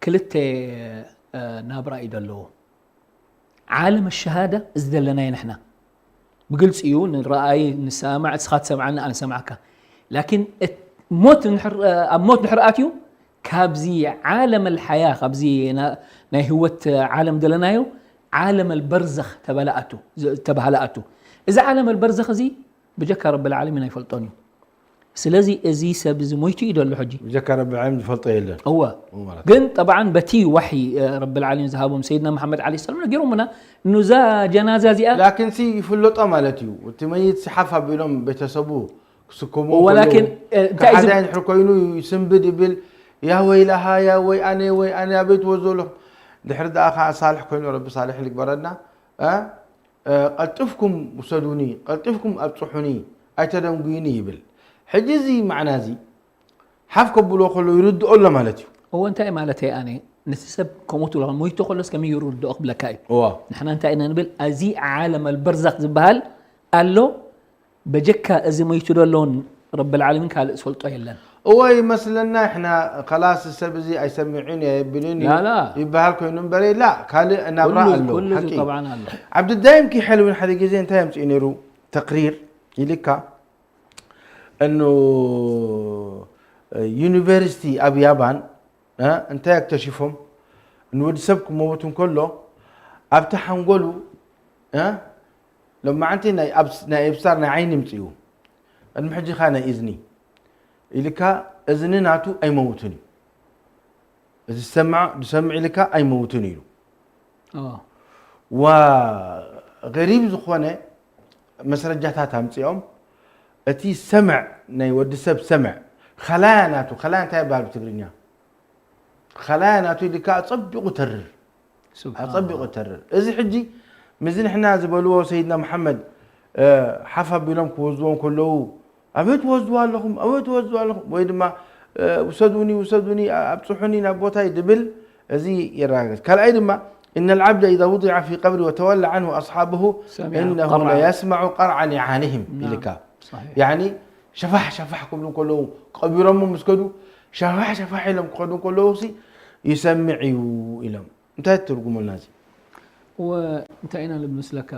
ክልተ ናብራ እዩ ዘለዎ ዓለም ሸሃዳ እዚ ዘለናዮ ንሕና ብግልፂ እዩ ንረኣይ ንሰማዕ እስኻ ትሰምዓኒ ኣነ ሰምዓካ ላኪን ሞት ኣብ ሞት ድሕሪ ኣትዩ ካብዚ ዓለም ልሓያ ካብዚ ናይ ህይወት ዓለም ዘለናዮ ዓለም ልበርዘኽ ተባሃለ ኣቱ እዚ ዓለም ልበርዘኽ እዚ ብጀካ ረቢ ልዓለሚን ኣይፈልጦን እዩ ስለዚ እዚ ሰብ እዚ ሞይቱ እዩ ደሎ ሕጂ ብጀካ ረቢ ዓለም ዝፈልጦ የለን እወ ማለት ግን ጠብዓን በቲ ዋሒ ረቢ ልዓለሚን ዝሃቦም ሰይድና መሓመድ ዓለ ሰላም ነጊሮምና እዛ ጀናዛ እዚኣ ላኪን ሲ ይፍለጦ ማለት እዩ እቲ መይት ሲ ሓፍ ኣቢሎም ቤተሰቡ ክስከሙ ወላኪን እንታይ ሓደ ድሕር ኮይኑ ይስንብድ ይብል ያ ወይላሃ ያ ወይ ኣነ ወይ ኣነ ኣበይ ትወዘሉ ድሕሪ ደኣ ከዓ ሳልሕ ኮይኑ ረቢ ሳልሕ ልግበረና ቀልጥፍኩም ውሰዱኒ ቀልጥፍኩም ኣብፅሑኒ ኣይተደንጉዩኒ ይብል ሕጂ እዚ ማዕና እዚ ሓፍ ከብሎ ከሎ ይርድኦ ኣሎ ማለት እዩ እወ እንታይ ማለት ኣነ ነቲ ሰብ ከምኡ ትብሎ ሞይቱ ከሎስ ከመይ ይርድኦ ክብለካ እዩ እዋ ንሕና እንታይ ኢና ንብል እዚ ዓለም ኣልበርዛኽ ዝበሃል ኣሎ በጀካ እዚ ሞይቱ ደሎን ረቢ ልዓለሚን ካልእ ዝፈልጦ የለን እወ ይመስለና ሕና ከላስ ሰብ እዚ ኣይሰሚዑን እየ የብልን እዩ ላላ ይበሃል ኮይኑ እምበረ ላ ካልእ ናብራ ኣሎ ኩሉ ሓቂ ጠብዓን ኣሎ ዓብድዳይም ኪሐል እውን ሓደ ግዜ እንታይ ኣምፅኡ ነይሩ ተቅሪር ይልካ እኑ ዩኒቨርሲቲ ኣብ ያባን እ፣ እንታይ ኣክተሽፎም ንወዲ ሰብ ክመውት እንከሎ ኣብቲ ሓንጎሉ እ፣ ሎማዓንቲ ናይ ኣብስ- ናይ ኤብሳር ናይ ዓይኒ ምፅኡ ቅድሚ ሕጂ ካ ናይ እዝኒ ኢልካ እዝኒ ናቱ ኣይመውትን እዩ እዚ ዝሰምዖ ዝሰምዕ ኢልካ ኣይመውትን እዩ ኢሉ ኦ፣ ወገሪብ ዝኾነ መስረጃታት ኣምፂኦም እቲ ሰምዕ ናይ ወዲ ሰብ ሰምዕ ከላያ ናቱ ከላያ እንታይ ይበሃል ብትግርኛ ኸላያ ናቱ ኢልካ ኣጸቢቑ ተርር። ኣጸቢቑ ተርር። እዚ ሕጂ፣ ምዚ ንሕና ዝበልዎ ሰይድና መሓመድ፣ እ፣ ሓፍ ኣቢሎም ክወስድዎም ከለዉ፣ "ኣበይ ትወስድዋ ኣለኹም? ኣበይ ትወስድዋ ኣለኹም?" ወይ ድማ፣ እ፣ "ውሰዱኒ፣ ውሰዱኒ፣ ኣ-፣ ኣብጽሑኒ ናብ ቦታይ" ድብል፣ እዚ የረጋግጽ። ካልኣይ ድማ፣ "إن العبد إذا وضع في قبره وتولى عنه أصحابه سمع إنه قرع. ليسمع قرع نعالهم" نعم. ኢልካ። صحيح. ያኒ፣ ሸፋሕ ሸፋሕ ክብሉ ከለዉ፣ ቀቢሮሞ ምስ ከዱ፣ ሸፋሕ ሸፋሕ ኢሎም ክኸዱ ከለዉ ሲ፣ "ይሰምዕ እዩ" ኢሎም። እንታይ ትርጉመልና እዚ? እወ፣ እንታይ ኢና ንብል መስለካ?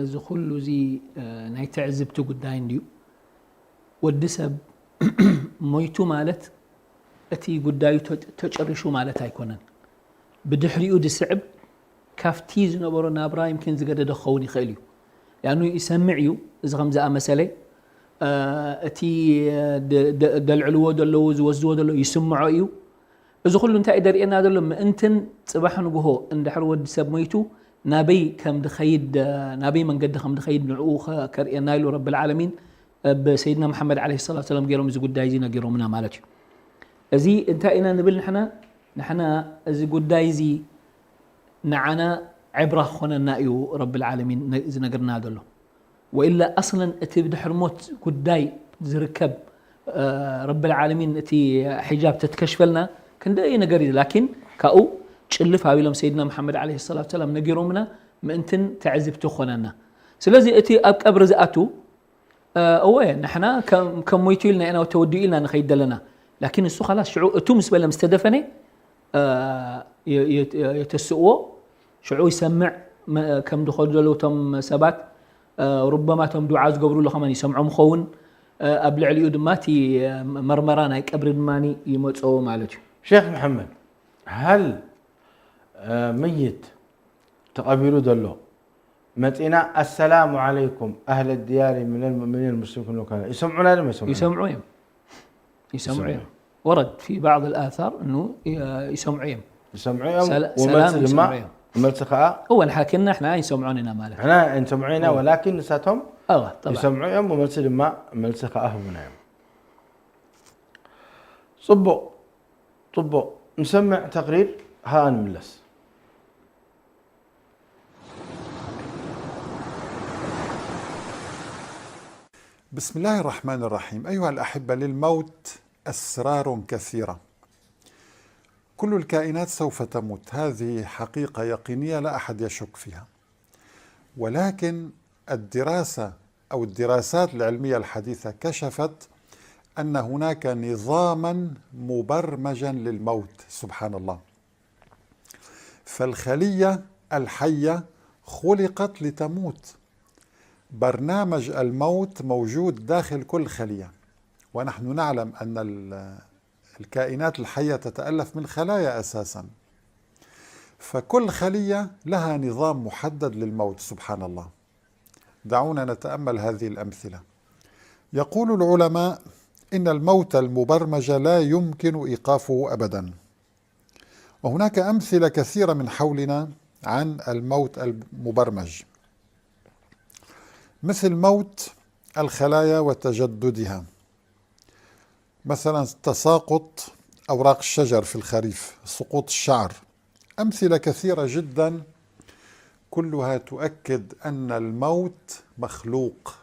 እዚ ኩሉ እዚ፣ እ፣ ናይ ትዕዝብቲ ጉዳይ እንድዩ። ወዲ ሰብ ሞይቱ ማለት እቲ ጉዳዩ ተ-፣ ተጨሪሹ ማለት ኣይኮነን። ብድሕሪኡ ዝስዕብ ካብቲ ዝነበሮ ናብራ ይምኪን ዝገደደ ክኸውን ይኽእል እዩ። ያኑ ይሰምዕ እዩ። እዚ ከም ዝኣመሰለ፣ እ፣ እቲ ደ-፣ ደ-፣ ደልዕልዎ ዘለዉ፣ ዝወስድዎ ዘለዉ ይስምዖ እዩ። እዚ ኩሉ እንታይ እዩ ደርእየና ዘሎ? ምእንትን ጽባሕ ንግሆ እንድሕር ወዲ ሰብ ሞይቱ ናበይ ከም ድኸይድ፣ ናበይ መንገዲ ከም ድኸይድ ንዕኡ ከ-፣ ከርእየና ኢሉ ረብል ዓለሚን ብ ሰይድና መሓመድ ዓለይሂ ሰላቱ ወሰላም ገይሮም እዚ ጉዳይ እዚ ነጊሮምና ማለት እዩ። እዚ እንታይ ኢና ንብል ንሕና? ንሕና እዚ ጉዳይ እዚ ንዓና ዕብራ ክኾነና እዩ ረብል ዓለሚን ነ-፣ ዝነግርና ዘሎ። ወኢላ ኣስለን እቲ ብድሕሪ ሞት ጉዳይ ዝርከብ፣ እ፣ ረብል ዓለሚን እቲ ሒጃብ ተትከሽፈልና ክንደይ ነገር እዩ። ላኪን ካብኡ ጭልፍ ኣቢሎም ሰይድና መሓመድ ዓለይሂ ሰላቱ ወሰላም ነጊሮምና ምእንትን ትዕዝብቲ ክኾነና። ስለዚ እቲ ኣብ ቀብሪ ዝኣቱ፣ እ፣ እወ፣ ንሕና ከም፣ ከም ሞይቱ ኢልና ኢና ተወዲኡ ኢልና ንኸይድ ዘለና። ላኪን እሱ ኻላስ ሽዑ እቱ ምስ በለ ምስ ተደፈነ፣ እ፣ የ-፣ የ-፣ የተስእዎ ሽዑ ይሰምዕ መ-፣ ከም ድኸዱ ዘለዉ እቶም ሰባት፣ እ፣ ሩበማ እቶም ዱዓ ዝገብሩሉ ከማን ይሰምዖም ይኸውን። እ፣ ኣብ ልዕሊኡ ድማ እቲ፣ እ፣ መርመራ ናይ ቀብሪ ድማ ይመጽኦ ማለት እዩ። ሼኽ መሓመድ፣ ሃል፣ እ፣ መይት ተቐቢሩ ዘሎ መጺና፣ "ኣሰላሙ ዓለይኩም ኣህለ ዲያሪ ሚነል ሙእሚኒን ሙስሊም" ክንብል ከለና፣ ይሰምዑና ድም ኣይሰምዑና? ይሰምዑ እዮም። ይሰምዑ ይሰምዑ እዮም። እዮም። ወረድ ፊ ባዕድ ኣልኣታር እኑ ይ-፣ ይሰምዑ እዮም። ይሰምዑ እዮም። ሰላ-፣ ወመልሲ ሰላም ድማ፣ ይሰምዑ እዮም። መልሲ ከኣ እወ፣ ንሓኪና ንሕና ኣይንሰምዖን ኢና ማለት እዩ። ንሕና ኣይንሰምዖ ኢና፣ እወ። ወላኪን ንሳቶም እወ፣ ጠብዓ። ይሰምዑ እዮም፣ ወመልሲ ድማ፣ መልሲ ከኣ ህቡና እዮም። ጽቡቕ፣ ጽቡቕ። ንሰምዕ ተቕሪር፣ ሃኣ ንምለስ። بسم الله الرحمن الرحيم. أيها الأحبة، للموت أسرار كثيرة. كل الكائنات سوف تموت، هذه حقيقة يقينية لا أحد يشك فيها. ولكن الدراسة أو الدراسات العلمية الحديثة كشفت أن هناك نظاما مبرمجا للموت، سبحان الله. فالخلية الحية خلقت لتموت. برنامج الموت موجود داخل كل خلية، ونحن نعلم أن ال-، الكائنات الحية تتألف من خلايا أساسا، فكل خلية لها نظام محدد للموت، سبحان الله. دعونا نتأمل هذه الأمثلة. يقول العلماء إن الموت المبرمج لا يمكن إيقافه أبدا، وهناك أمثلة كثيرة من حولنا عن الموت المبرمج، مثل موت الخلايا وتجددها، مثلا تساقط أوراق الشجر في الخريف، سقوط الشعر، أمثلة كثيرة جدا، كلها تؤكد أن الموت مخلوق،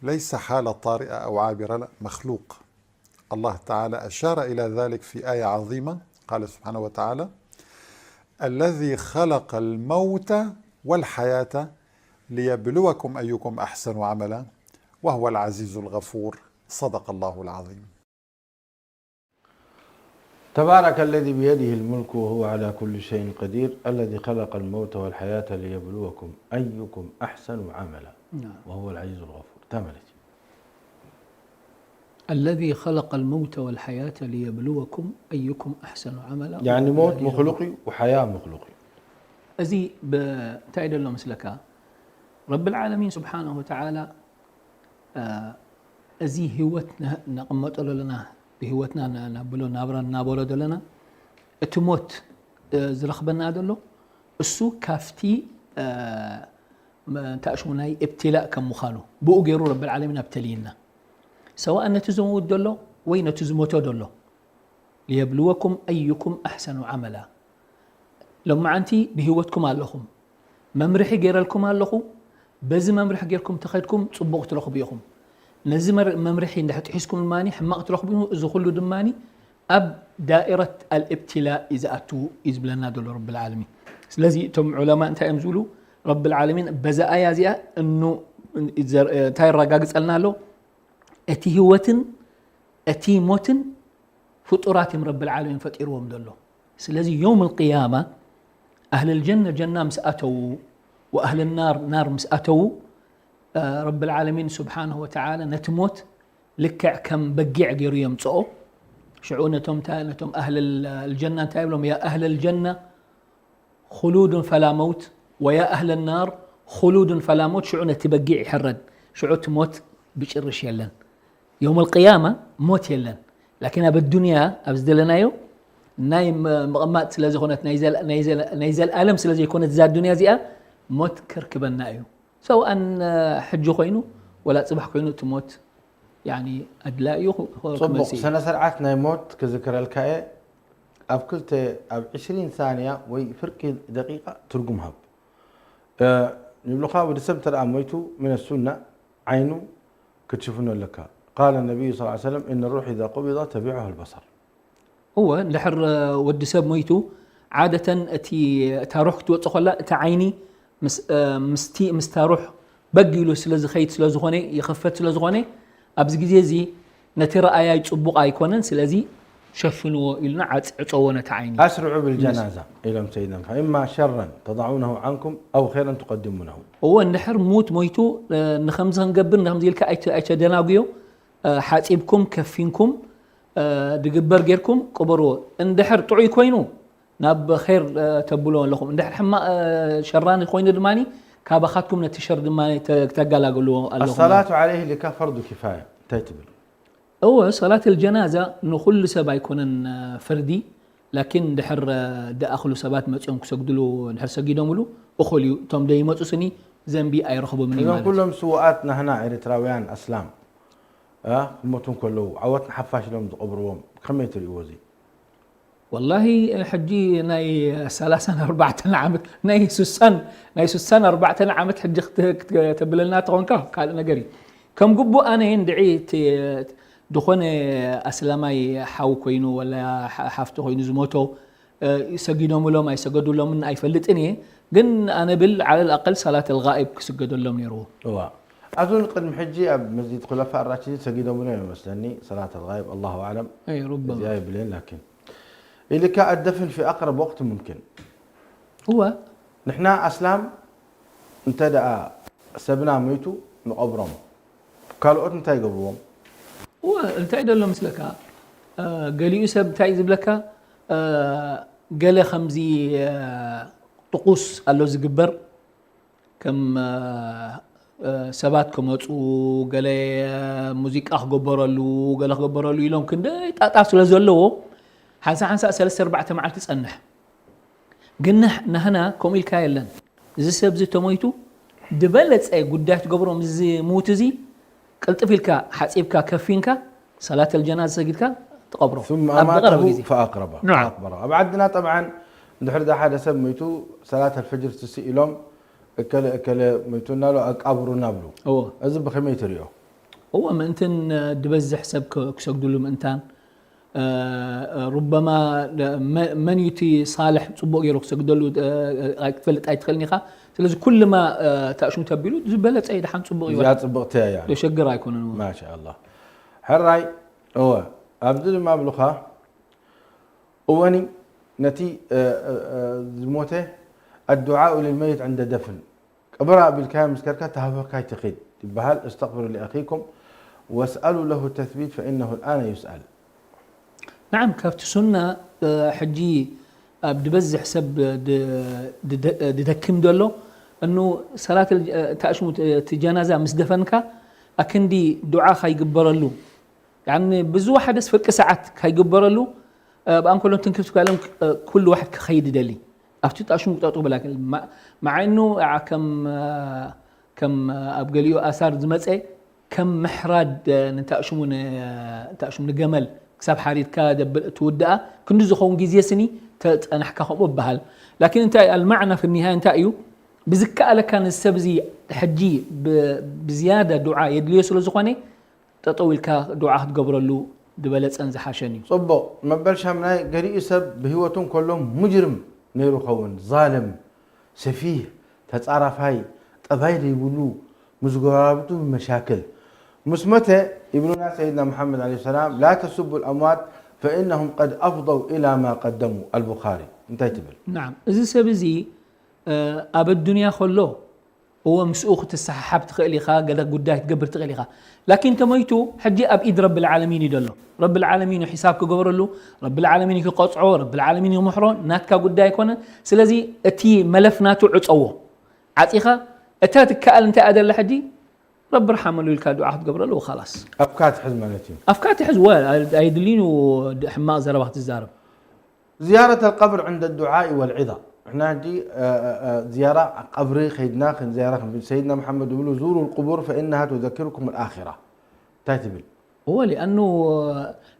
ليس حالة طارئة أو عابرة، لا، مخلوق. الله تعالى أشار إلى ذلك في آية عظيمة، قال سبحانه وتعالى: "الذي خلق الموت والحياة ليبلوكم أيكم أحسن عملا وهو العزيز الغفور". صدق الله العظيم. تبارك الذي بيده الملك وهو على كل شيء قدير، الذي خلق الموت والحياة ليبلوكم أيكم أحسن عملا نعم. وهو العزيز الغفور. تملت. الذي خلق الموت والحياة ليبلوكم أيكم أحسن عملا يعني وهو موت العزيز مخلوقي وحياة مخلوقي. እዚ ብ-፣ እንታይ ደሎ ምስለካ? ረብል ዓለሚን ስብሓነሁ ወተዓላ፣ እ፣ እዚ ህይወት ነ-፣ ነቐመጦ ዘለና፣ ብህይወትና ነ-፣ ነብሎ ናብራ እናበሎ ዘለና፣ እቲ ሞት፣ እ፣ ዝረኽበና ዘሎ፣ እሱ ካብቲ፣ እ፣ መ-፣ እንታይ ሽሙ ናይ እብትላእ ከም ምዃኑ፣ ብኡ ገይሩ ረብል ዓለሚን ኣብተልይና። ሰዋእ ነቲ ዝመውት ዘሎ ወይ ነቲ ዝሞቶ ዘሎ። ሊየብልወኩም ኣዩኩም ኣሕሰኑ ዓመላ። ሎማዓንቲ ብህይወትኩም ኣለኹም፣ መምርሒ ገይረልኩም ኣለኹ። በዚ መምርሒ ጌርኩም ተኸድኩም ጽቡቕ ትረኽቡ ኢኹም። ነዚ መር- መምርሒ እንድሕር ጥሒስኩም ድማ ሕማቕ ትረኽቡ ኢኹም። እዚ ኩሉ ድማ ኣብ ዳኢረት ኣልእብትላእ እዩ ዝኣቱ እዩ ዝብለና ዘሎ ረብል ዓለሚን። ስለዚ እቶም ዑለማ እንታይ እዮም ዝብሉ? ረብል ዓለሚን በዛ ኣያ እዚኣ እኑ እንታይ የረጋግጸልና ኣሎ? እቲ ህይወትን እቲ ሞትን ፍጡራት እዮም ረብል ዓለሚን ፈጢርዎም ዘሎ። ስለዚ የውም ልቅያማ ኣህል ልጀነ ጀና ምስ ኣተዉ ወኣህል ናር ናር ምስ ኣተዉ ረብል ዓለሚን ስብሓንሁ ወተዓላ ነቲ ሞት ልክዕ ከም በጊዕ ገይሩ የምፅኦ። ሽዑ ነቶም ኣህል ልጀና እንታይ ይብሎም? ያ ኣህል ልጀና خلود فلا موت ويا أهل النار خلود فلا موت ሽዑ ነቲ በጊዕ ይሕረድ። ሽዑ እቲ ሞት ብጭርሽ የለን። የውም ልቅያማ ሞት የለን። ላኪን ኣብ ኣዱንያ ኣብ ዝደለናዮ ናይ ምቕማጥ ስለ ዝኾነት ናይ ዘልኣለም ስለ ዘይኮነት እዛ ኣዱንያ እዚኣ ሞት ከርክበና እዩ። ሰውኣን ሕጂ ኮይኑ ወላ ፅባሕ ኮይኑ እቲ ሞት ኣድላዩ። ፅቡቕ ስነ ስርዓት ናይ ሞት ክዝክረልካ እየ። ኣብ ክልተ ኣብ ዕስሪን ሳንያ ወይ ፍርቂ ደቂቃ ትርጉም ሃብ። ንብሉኻ ወዲ ሰብ እንተ ሞይቱ ምን ሱና ዓይኑ ክትሽፍኖ ኣለካ። قال النبي صلى الله عليه وسلم إن الروح إذا قبض تبعها البصر። እወ እንድሕር ወዲ ሰብ ሞይቱ ዓደተን እቲ እታ ሩሕ ክትወፅእ ከላ እቲ ዓይኒ ምስቲ ምስታ ሩሕ በግ ኢሉ ስለ ዝኸይድ ስለ ዝኾነ ይኸፈት ስለ ዝኾነ ኣብዚ ግዜ እዚ ነቲ ረኣያይ ፅቡቕ ኣይኮነን ስለዚ ሸፍንዎ ኢሉና ዕፀዎ ነቲ ዓይኒ። أسرعوا بالجنازة ኢሎም ሰይድና فإما شرا تضعونه عنكم أو خيرا تقدمونه። እወ እንድሕር ሙት ሞይቱ ንኸምዚ ክንገብር ንኸምዚ ኢልካ ኣይተደናጉዮ። ሓፂብኩም ከፊንኩም ድግበር ጌርኩም ቅበርዎ። እንድሕር ጥዑይ ኮይኑ ናብ ኸይር ተብልዎ ኣለኹም። እንድሕር ሕማቕ ሸራኒ ኮይኑ ድማ ካባኻትኩም ነቲ ሸር ድማ ተጋላግልዎ ኣለኹም። الصلاة عليه ልካ ፈርዱ ኪፋያ እንታይ ትብል? እወ ሰላት ልጀናዛ ንኹሉ ሰብ ኣይኮነን ፈርዲ ላኪን እንድሕር ድኣኽሉ ሰባት መፅኦም ክሰግድሉ እንድሕር ሰጊዶምሉ እኹል እዩ። እቶም ደይመፁ ስኒ ዘንቢ ኣይረኽቦምን እዩ እዞም ማለት እዩ። ኩሎም ስውኣት ናህና ኤርትራውያን ኣስላም ክሞቱ እንከለዉ ዓወት ንሓፋሽ ኢሎም ዝቐብርዎም ከመይ ትርእይዎ እዚ? ወላሂ ሕጂ ናይ ሰላሳን ኣርባዕተን ዓመት ናይ ሱሳን ናይ ሱሳን ኣርባዕተን ዓመት ሕጂ ክት- ክት- ተብለና ተኾንካ ካልእ ነገር እዩ። ከም ግቡእ ኣነ እንድዒ እቲ ዝኾነ ኣስላማይ ሓው ኮይኑ ወላ ሓ- ሓፍቲ ኮይኑ ዝሞቶ ሰጊዶምሎም ኣይሰገዱሎምን ኣይፈልጥን እየ። ግን ኣነ ብል ዓለል ኣቀል ሰላት ኣልጋኢብ ክስገደሎም ነይርዎ። እዋ ኣቱን ቅድሚ ሕጂ ኣብ መስጂድ ኩለፋ ራሽዲን ሰጊዶምሎም ይመስለኒ ሰላት ኣልጋይብ ኣላሁ ኣዕለም። ኣይ ሩበማ እዚኣ ይብልን ላኪን ኢልካ ኣደፍን ፊ ኣቅረብ ወቅት ሙምኪን። እወ ንሕና ኣስላም እንተ ደኣ ሰብና ሞይቱ ንቐብሮም ካልኦት እንታይ ይገብርዎም? እወ እንታይ ደሎ ምስለካ ገሊኡ ሰብ እንታይ ዝብለካ ገለ ከምዚ ጥቁስ ኣሎ ዝግበር ከም ሰባት ክመፁ ገለ ሙዚቃ ክገበረሉ ገለ ክገበረሉ ኢሎም ክንደይ ጣጣ ስለ ዘለዎ ሓንሳ ሓንሳ ሰለስተ ኣርባዕተ መዓልቲ ይፀንሕ። ግን ናህና ከምኡ ኢልካ የለን። እዚ ሰብ እዚ ተሞይቱ ዝበለፀ ጉዳይ ትገብሮ ምስዚ ሙት እዚ ቅልጥፍ ኢልካ ሓፂብካ ከፊንካ ሰላት ኣልጀናዛ ሰጊድካ ትቐብሮ ثم ኣብ ዝቐረበ أماته ግዜ። فأقرب نعم. فأقبره ኣብ ዓድና ጠብዓን እንድሕር ዳ ሓደ ሰብ ሞይቱ ሰላት ኣልፈጅር ትስእ ኢሎም እከለ እከለ ሞይቱና ኣሎ ኣቃብሩና ብሉ። እዎ። እዚ ብኸመይ ትሪኦ? እዎ ምእንትን ድበዝሕ ሰብ ክሰግድሉ ምእንታን ሩበማ መን እዩ እቲ ሳልሕ ፅቡቅ ገይሩ ክሰግደሉ ኣይትፈልጥ ኣይትኽእልን ኢኻ። ስለዚ ኩልማ ታእሽሙ ተቢሉ ዝበለፀ እዩ ደሓን ፅቡቅ እዩ። እዚኣ ፅብቅቲ እያ። ሸግር ኣይኮነን። ማሻ ኣላህ። ሕራይ እወ ኣብዚ ድማ ብሉኻ እወኒ ነቲ ዝሞተ الدعاء للميت عند دفن ቅብር ኣቢልካዮ ምስ ከድካ ተሃወኽካ ኣይትኺድ ይበሃል። استغفروا لأخيكم واسألوا له التثبيت فإنه الآن يسأل። ናዓም ካብቲ ሱና ሕጂ ኣብ ድበዝሕ ሰብ ድደክም ዘሎ እኑ ሰላት ታእሽሙ እቲ ጀናዛ ምስ ደፈንካ ኣክንዲ ዱዓ ካይግበረሉ ያኒ ብዝወሓደስ ፍርቂ ሰዓት ካይግበረሉ ብኣንኮሎም ትንክፍ ትካሎም ኩሉ ዋሕድ ክኸይድ ይደሊ ኣብቲ ጣሽሙ ቁጠጡ ብላ መዓኑ ከም ከም ኣብ ገሊኡ ኣሳር ዝመፀ ከም ምሕራድ ንታእሽሙ ንታእሽሙ ንገመል ክሳብ ሓሪድካ ደብል ትውድኣ ክንዲ ዝኸውን ግዜ ስኒ ተጸናሕካ ከምኡ ይበሃል። ላኪን እንታይ ኣልማዕና ፊ ኒሃያ እንታይ እዩ? ብዝከኣለካ ንዚ ሰብ እዚ ሕጂ ብ-፣ ብዝያዳ ዱዓ የድልዮ ስለ ዝኾነ ጠጠው ኢልካ ዱዓ ክትገብረሉ ዝበለጸን ዝሓሸን እዩ። ጽቡቕ። መበል ሻምናይ፣ ገሊኡ ሰብ ብህይወቱ እንከሎ ሙጅርም ነይሩ ኸውን፣ ዛልም፣ ሰፊህ፣ ተጻራፋይ፣ ጠባይ ዘይብሉ፣ ምስ ጎረባብቱ ብመሻክል። ምስ መተ፣ ኢብሉና ሰይድና መሓመድ ዓለይሂ ሰላም፣ ላ ተሱቡ ልኣምዋት ፈኢነሁም ቀድ ኣፍደው ኢላ ማ ቀደሙ። ኣልቡኻሪ። እንታይ ትብል? ናዓም፣ እዚ ሰብ እዚ፣ እ፣ ኣብ ኣዱንያ ከሎ፣ እወ፣ ምስኡ ክትሰሓሓብ ትኽእል ኢኻ፣ ገለ ጉዳይ ክትገብር ትኽእል ኢኻ። ላኪን ተሞይቱ፣ ሕጂ ኣብ ኢድ ረብል ዓለሚን እዩ ዘሎ። ረብል ዓለሚን እዩ ሒሳብ ክገብረሉ፣ ረብል ዓለሚን እዩ ክቐጽዖ፣ ረብል ዓለሚን እዩ ክምሕሮ፣ ናትካ ጉዳይ ኣይኮነን። ስለዚ እቲ መለፍ ናቱ ዕጸዎ። ዓጺኻ፣ እታ ትከኣል እንታይ እያ ዘላ ሕጂ? ረቢ ርሓመሉ ኢልካ ዱዓ ክትገብረሉ ወኻላስ። ኣፍካ ትሕዝ ማለት እዩ። ኣፍካ ትሕዝ፣ ወ-፣ ኣይ-፣ ኣይድልይን እዩ ሕማቕ ዘረባ ክትዛረብ። زيارة القبر عند الدعاء والعظة. ንሕና ሕጂ፣ እ፣ እ፣ እ፣ ዝያራ ቀብሪ ከይድና፣ ክን-፣ ዝያራ ክን-፣ ሰይድና መሓመድ ዝብሉ زوروا القبور فإنها تذكركم الآخرة. እንታይ ትብል? እወ፣ ሊኣኑ፣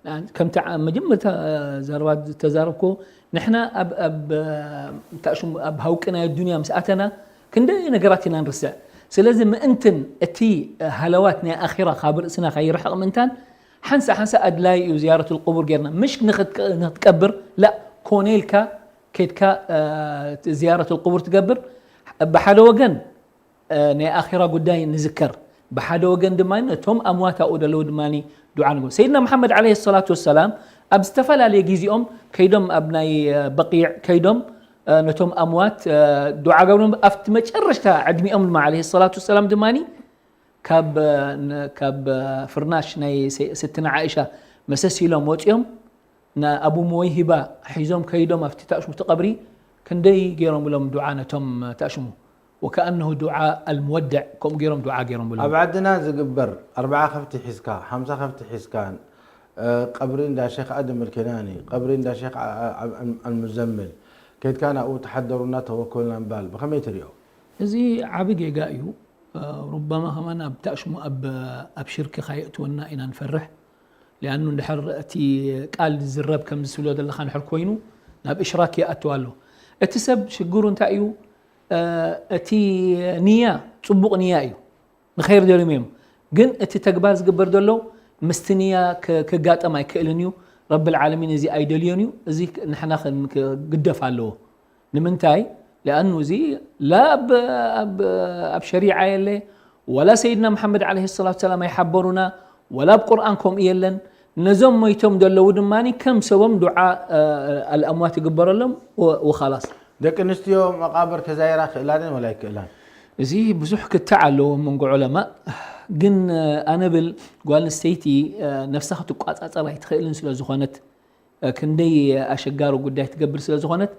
እ፣ ከምቲ ዓ-፣ መጀመርታ ዘረባ ዝተዛረብኮ፣ ንሕና ኣብ፣ ኣብ፣ እ፣ እንታይ ሽሙ፣ ኣብ ሃውቂ ናይ ኣዱንያ ምስ ኣተና፣ ክንደይ ነገራት ኢና ንርስዕ። ስለዚ ምእንትን እቲ ሃለዋት ናይ ኣኺራ ካብ ርእስና ከይርሕቕ ምእንታን፣ ሓንሳ ሓንሳ ኣድላይ እዩ ዝያረቱል ቁቡር ጌርና። ምሽ ንኽትቀ-፣ ንኽትቀብር፣ ላ፣ ኮነ ኢልካ ከይድካ፣ እ፣ ዝያረቱል ቁቡር ትገብር። ብሓደ ወገን፣ እ፣ ናይ ኣኺራ ጉዳይ ንዝከር። ብሓደ ወገን ድማ ነቶም ኣምዋት ኣብኡ ዘለዉ ድማ ዱዓ ንገብር። ሰይድና መሓመድ ዓለይሂ ሰላቱ ወሰላም ኣብ ዝተፈላለየ ግዜኦም ከይዶም ኣብ ናይ፣ እ፣ በቂዕ ከይዶም፣ እ፣ ነቶም ኣምዋት፣ እ፣ ዱዓ ገብሮም። ኣብቲ መጨረሽታ ዕድሚኦም ድማ ዓለይሂ ሰላቱ ወሰላም ድማ ካብ፣ እ፣ ን-፣ ካብ፣ እ፣ ፍርናሽ ናይ ሰ-፣ ስትና ዓኢሻ መሰስ ኢሎም ወፂኦም ንኣቡ ሙወይሂባ ሒዞም ከይዶም ኣብቲ ታሽሙ እቲ ቀብሪ ክንደይ ገይሮምሎም ዱዓ ነቶም ታሽሙ። ወከኣነሁ ዱዓ ኣልሙወድዕ ከምኡ ገይሮም ዱዓ ገይሮምሎም። ኣብ ዓድና ዝግበር ኣርብዓ ከብቲ ሒዝካ፣ ሓምሳ ከብቲ ሒዝካ፣ እ፣ ቀብሪ እንዳ ሼኽ ኣደም ኣልኬናኒ፣ ቀብሪ እንዳ ሼኽ ኣ-፣ ኣ-፣ ኣ-፣ ኣልሙዘምል፣ ከይድካ ናብኡ ተሓደሩና ተወከልና ምባል ብኸመይ ትሪኦ? እዚ ዓቢ ጌጋ እዩ። እ፣ ሩበማ ከማን ኣብ ታሽሙ ኣብ፣ ኣብ ሽርኪ ካየእትወና ኢና ንፈርሕ። ሊኣኑ እንድሕር እቲ ቃል ዝዝረብ ከምዚ ትብሎ ዘለኻ እንድሕር ኮይኑ ናብ እሽራክ ይኣቱ ኣሎ። እቲ ሰብ ሽግሩ እንታይ እዩ? እ፣ እቲ ንያ ጽቡቕ ንያ እዩ። ንኸይር ደልዮም እዮም። ግን እቲ ተግባር ዝግበር ዘሎ ምስቲ ንያ ክ-፣ ክጋጠም ኣይክእልን እዩ። ረብል ዓለሚን እዚ ኣይደልዮን እዩ። እዚ ክ-፣ ንሕና ክን-፣ ክግደፍ ኣለዎ። ንምንታይ? ሊኣኑ እዚ ላ ኣብ፣ ኣብ፣ ኣብ ሸሪዓ የለ፣ ወላ ሰይድና መሓመድ ዓለይሂ ሰላቱ ሰላም ኣይሓበሩና፣ ወላ ኣብ ቁርኣን ከምኡ የለን። ነዞም ሞይቶም ዘለዉ ድማ ከም ሰቦም ዱዓ፣ እ፣ ኣልኣምዋት ይግበረሎም ወ-፣ ወኻላስ። ደቂ ኣንስትዮ መቓብር ከዛይራ ክእላ ድየን ወላ ኣይክእላን? እዚ ብዙሕ ክትዕ ኣለዎ ኣብ መንጎ ዑለማእ። ግን፣ እ፣ ኣነ ብል ጓል ኣንስተይቲ፣ እ፣ ነፍሳ ክትቋጻጸር ኣይትኽእልን ስለ ዝኾነት፣ እ፣ ክንደይ ኣሸጋሪ ጉዳይ ትገብር ስለ ዝኾነት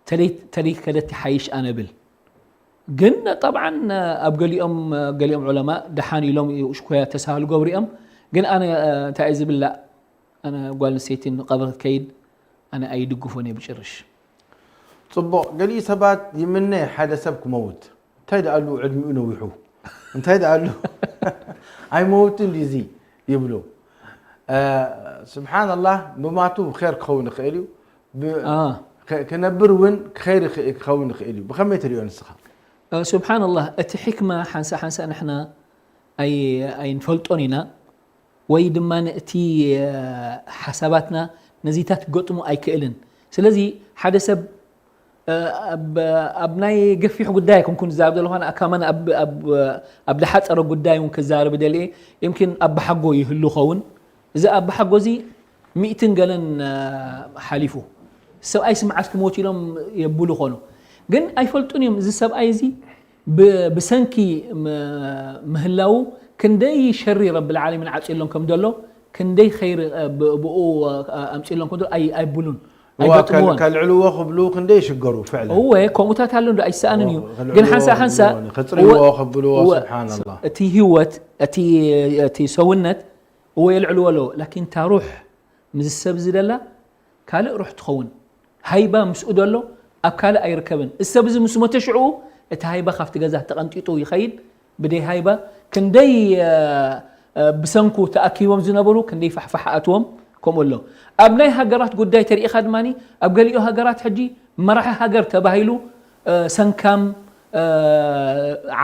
ተለይ-፣ ተለይ ከደት ይሓይሽ ኣነ ብል። ግን ጠብዓን፣ እ፣ ኣብ ገሊኦም፣ እ፣ ገሊኦም ዑለማእ ደሓን ኢሎም እዩ እሽኮያ ተሳህሉ ገብሩ እዮም። ግን ኣነ፣ እ፣ እንታይ እየ ዝብል? ላእ፣ ኣነ ጓል ኣንስተይቲ ንቐብሪ ክትከይድ ኣነ ኣይድግፎን እየ ብጭርሽ። ጽቡቕ፣ ገሊኡ ሰባት ይምነ ሓደ ሰብ ክመውት። እንታይ ደኣሉ ዕድሚኡ ነዊሑ? እንታይ ደኣሉ? ኣይመውትን ድዩ እዚ? ይብሉ። እ፣ ስብሓንላህ፣ ብማቱ ኸይር ክኸውን ይኽእል እዩ። ብ-፣ አ። ከ-፣ ክነብር እውን ኸይር ይኽ-፣ ክኸውን ይኽእል እዩ። ብኸመይ ትሪኦ ንስኻ? እ፣ ስብሓንላህ፣ እቲ ሕክማ ሓንሳ ሓንሳ ንሕና ኣይ-፣ ኣይንፈልጦን ኢና። ወይ ድማ እቲ፣ እ፣ ሓሳባትና ነዚታት ክገጥሙ ኣይክእልን። ስለዚ ሓደ ሰብ፣ እ፣ ኣብ፣ ኣብ ናይ ገፊሕ ጉዳይ ኣይኮንኩን ዝዛረብ ዘለኹ፣ ኣነ ከማን ኣብ፣ ኣብ፣ ኣብ ዝሓጸረ ጉዳይ እውን ክዛረብ ደልየ። ይምኪን ኣባሓጎ ይህሉ ኸውን። እዚ ኣባሓጎ እዚ ሚእትን ገለን፣ እ፣ ሓሊፉ። ሰብኣይ ስምዓት ክሞት ኢሎም የብሉ ኾኑ። ግን ኣይፈልጡን እዮም። እዚ ሰብኣይ እዚ ብ-፣ ብሰንኪ ም-፣ ምህላዉ ክንደይ ሸሪ ረብል ዓለሚን ዓጽየሎም ከም ዘሎ፣ ክንደይ ኸይሪ፣ እ፣ ብ-፣ ብኡ፣ እ፣ ኣምጽየሎም ከም ዘሎ ኣይ-፣ ኣይብሉን። እዋ፣ ኣይገጥምዎን። ከል-፣ ከልዕልዎ ክብሉ ክንደይ ይሽገሩ ፍዕለን። እወ፣ ከምኡታት ኣሎ እንዶ ኣይሰኣንን እዩ። እዎ፣ ከልዕልዎ ግን ሓንሳ ሓንሳ ክብልዎ፣ ከጽርይዎ እወ፣ ክብልዎ፣ እወ፣ ስብሓንላህ። እቲ ህይወት፣ እቲ፣ እቲ ሰውነት፣ እወ፣ የልዕልዎ ኣለዎ። ላኪን እታ ሩሕ፣ ምስዚ ሰብ እዚ ደላ ካልእ ሩሕ ትኸውን። ሃይባ ምስኡ ደሎ ኣብ ካልእ ኣይርከብን። እዚ ሰብ እዚ ምስ ሞተ ሽዑ እቲ ሃይባ ካብቲ ገዛ ተቐንጢጡ ይኸይድ። ብደይ ሃይባ ክንደይ፣ እ፣ እ፣ ብሰንኩ ተኣኪቦም ዝነበሩ ክንደይ ፋሕፋሕ ኣትዎም። ከምኡ ኣሎ። ኣብ ናይ ሃገራት ጉዳይ ተሪኢኻ ድማ ኣብ ገሊኡ ሃገራት ሕጂ መራሒ ሃገር ተባሂሉ ሰንካም፣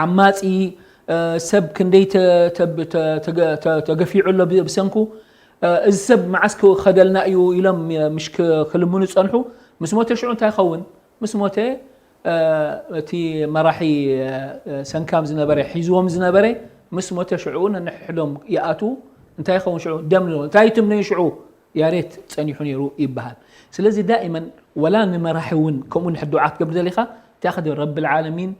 ዓማፂ፣ ሰብ ክንደይ ተገፊዑ ኣሎ ብሰንኩ፣ እዚ ሰብ መዓስ ክኸደልና እዩ ኢሎም ምሽ ክልምኑ ዝፀንሑ። ምስ ሞተ ሽዑ እንታይ ይኸውን? ምስ ሞተ እቲ መራሒ ሰንካም ዝነበረ ሒዝዎም ዝነበረ ምስ ሞተ ሽዑ ነንሕሕዶም ይኣትዉ። እንታይ ይኸውን ሽዑ? ደም እንታይ ትምነዩ ሽዑ? ያሬት ጸኒሑ ነይሩ ይበሃል። ስለዚ ዳኢመን ወላ ንመራሒ እውን ከምኡ ንሕድ ዱዓ ክትገብር ደሊኻ እንታይ ኢኻ ትብል? ረብል ዓለሚን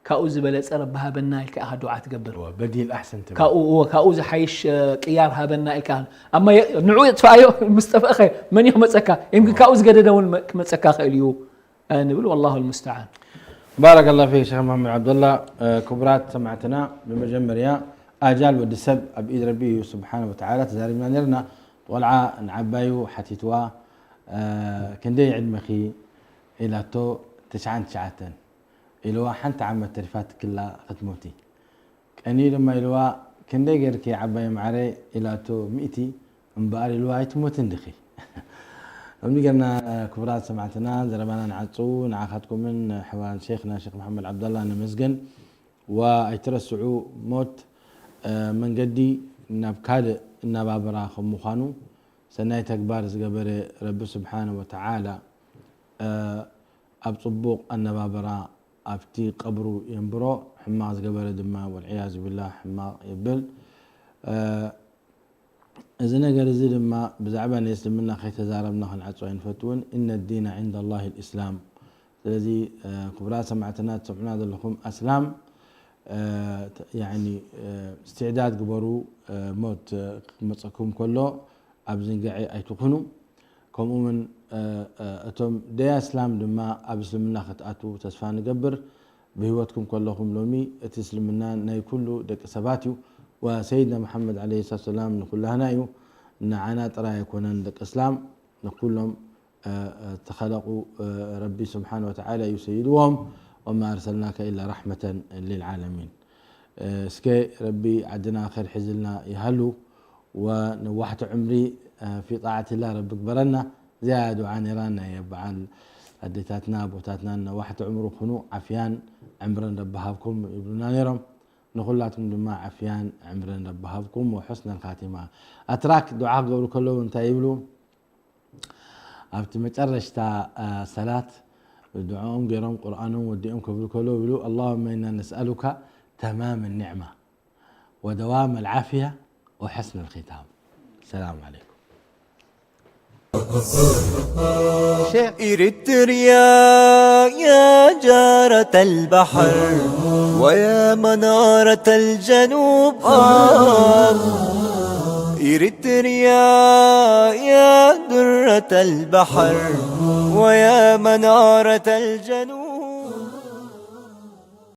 ካብኡ ዝበለጸ ረቢ ሃበና ኢልካ ኢኻ ዱዓ ትገብር። بديل أحسن تبع ካብኡ እወ፣ ካብኡ ዝሓይሽ ቅያር ሃበና ኢልካ። ኣማ ንዑ የጥፍኣዮ ምስ ጠፍእኸ መን እዩ ክመጸካ? ይምክን ካብኡ ዝገደደ እውን ክመጸካ ክእል እዩ ንብል። والله المستعان. بارك الله فيك شيخ محمد عبد الله. ክቡራት ሰማዕትና፣ ብመጀመርያ ኣጃል ወዲ ሰብ ኣብ ኢድ ረቢ እዩ ስብሓነ ወተዓላ። ተዛሪብና ነርና። ቆልዓ ንዓባዩ ሓቲትዋ፣ ክንደይ ዕድመኺ ኢላቶ፣ ትሽዓን ትሽዓተን ኢልዋ። ሓንቲ ዓመት ተሪፋትክላ ክትሞቲ። ቀንዩ ድማ ኢልዋ፣ ክንደይ ጌርኪ ዓባይ ማዕረ ኢላቶ፣ ሚእቲ እምበኣር ኢልዋ፣ ኣይትሞትን ዲኺ? ከምዚ ጌርና ክቡራት ሰማዕትና ዘረባና ንዓጹ። ንዓኻትኩምን ኣሕዋን ሼኽና ሼኽ መሓመድ ዓብደላ ነመስግን። ወኣይትረስዑ፣ ሞት መንገዲ ናብ ካልእ እናባብራ ከም ምዃኑ፣ ሰናይ ተግባር ዝገበረ ረቢ ስብሓነ ወተዓላ ኣብ ጽቡቕ ኣነባብራ ኣብቲ ቀብሩ የንብሮ፣ ሕማቕ ዝገበረ ድማ ወልዕያዙ ቢላህ ሕማቕ የብል። እዚ ነገር እዚ ድማ ብዛዕባ ናይ እስልምና ከይተዛረብና ክንዓጾ ኣይንፈትውን። إن الدين عند الله الإسلام። ስለዚ ክቡራት ሰማዕትና ትሰምዑና ዘለኹም ኣስላም፣ ያኒ እስትዕዳድ ግበሩ፣ ሞት ክመጸኩም ከሎ ኣብ ዝንግዒ ኣይትኹኑ። ከምኡ እውን እቶም ደይ ኣስላም ድማ ኣብ እስልምና ክትኣትዉ ተስፋ ንገብር። ብህይወትኩም ከለኹም ሎሚ እቲ እስልምና ናይ ኩሉ ደቂ ሰባት እዩ። ወሰይድና መሓመድ ዓለይሂ ሰላቱ ወሰላም ንኩላህና እዩ። ንዓና ጥራይ ኣይኮነን ደቂ እስላም፣ ንኩሎም ተኸለቁ ረቢ ስብሓነ ወተዓላ እዩ ሰይድዎም። وما أرسلناك إلا رحمة للعالمين። እስከ ረቢ ዓድና ኸይር ሒዝልና ይሃሉ። ወነዋሕቲ ዕምሪ في طاعة الله ረቢ ግበረና። እዚኣ ዱዓ ነይራ ናይ በዓል ኣዴታትና ኣቦታትና፣ ነዋሕቲ ዕምሪ ኩኑ ዓፍያን ዕምርን ረቢ ሃብኩም ይብሉና ነይሮም። ንኹላትኩም ድማ ዓፍያን ዕምርን ረቢ ሃብኩም وحسن الخاتمة። ኣትራክ ዱዓ ክገብሩ ከለዉ እንታይ ይብሉ? ኣብቲ መጨረሽታ ሰላት ዱዓኦም ገይሮም ቁርኣኖም ወዲኦም ክብሉ ከለዉ ይብሉ اللهم إنا نسألك تمام النعمة ودوام العافية وحسن الختام. السلام عليكم. إريتريا يا جارة البحر ويا منارة الجنوب، آه. إريتريا يا درة البحر ويا منارة الجنوب.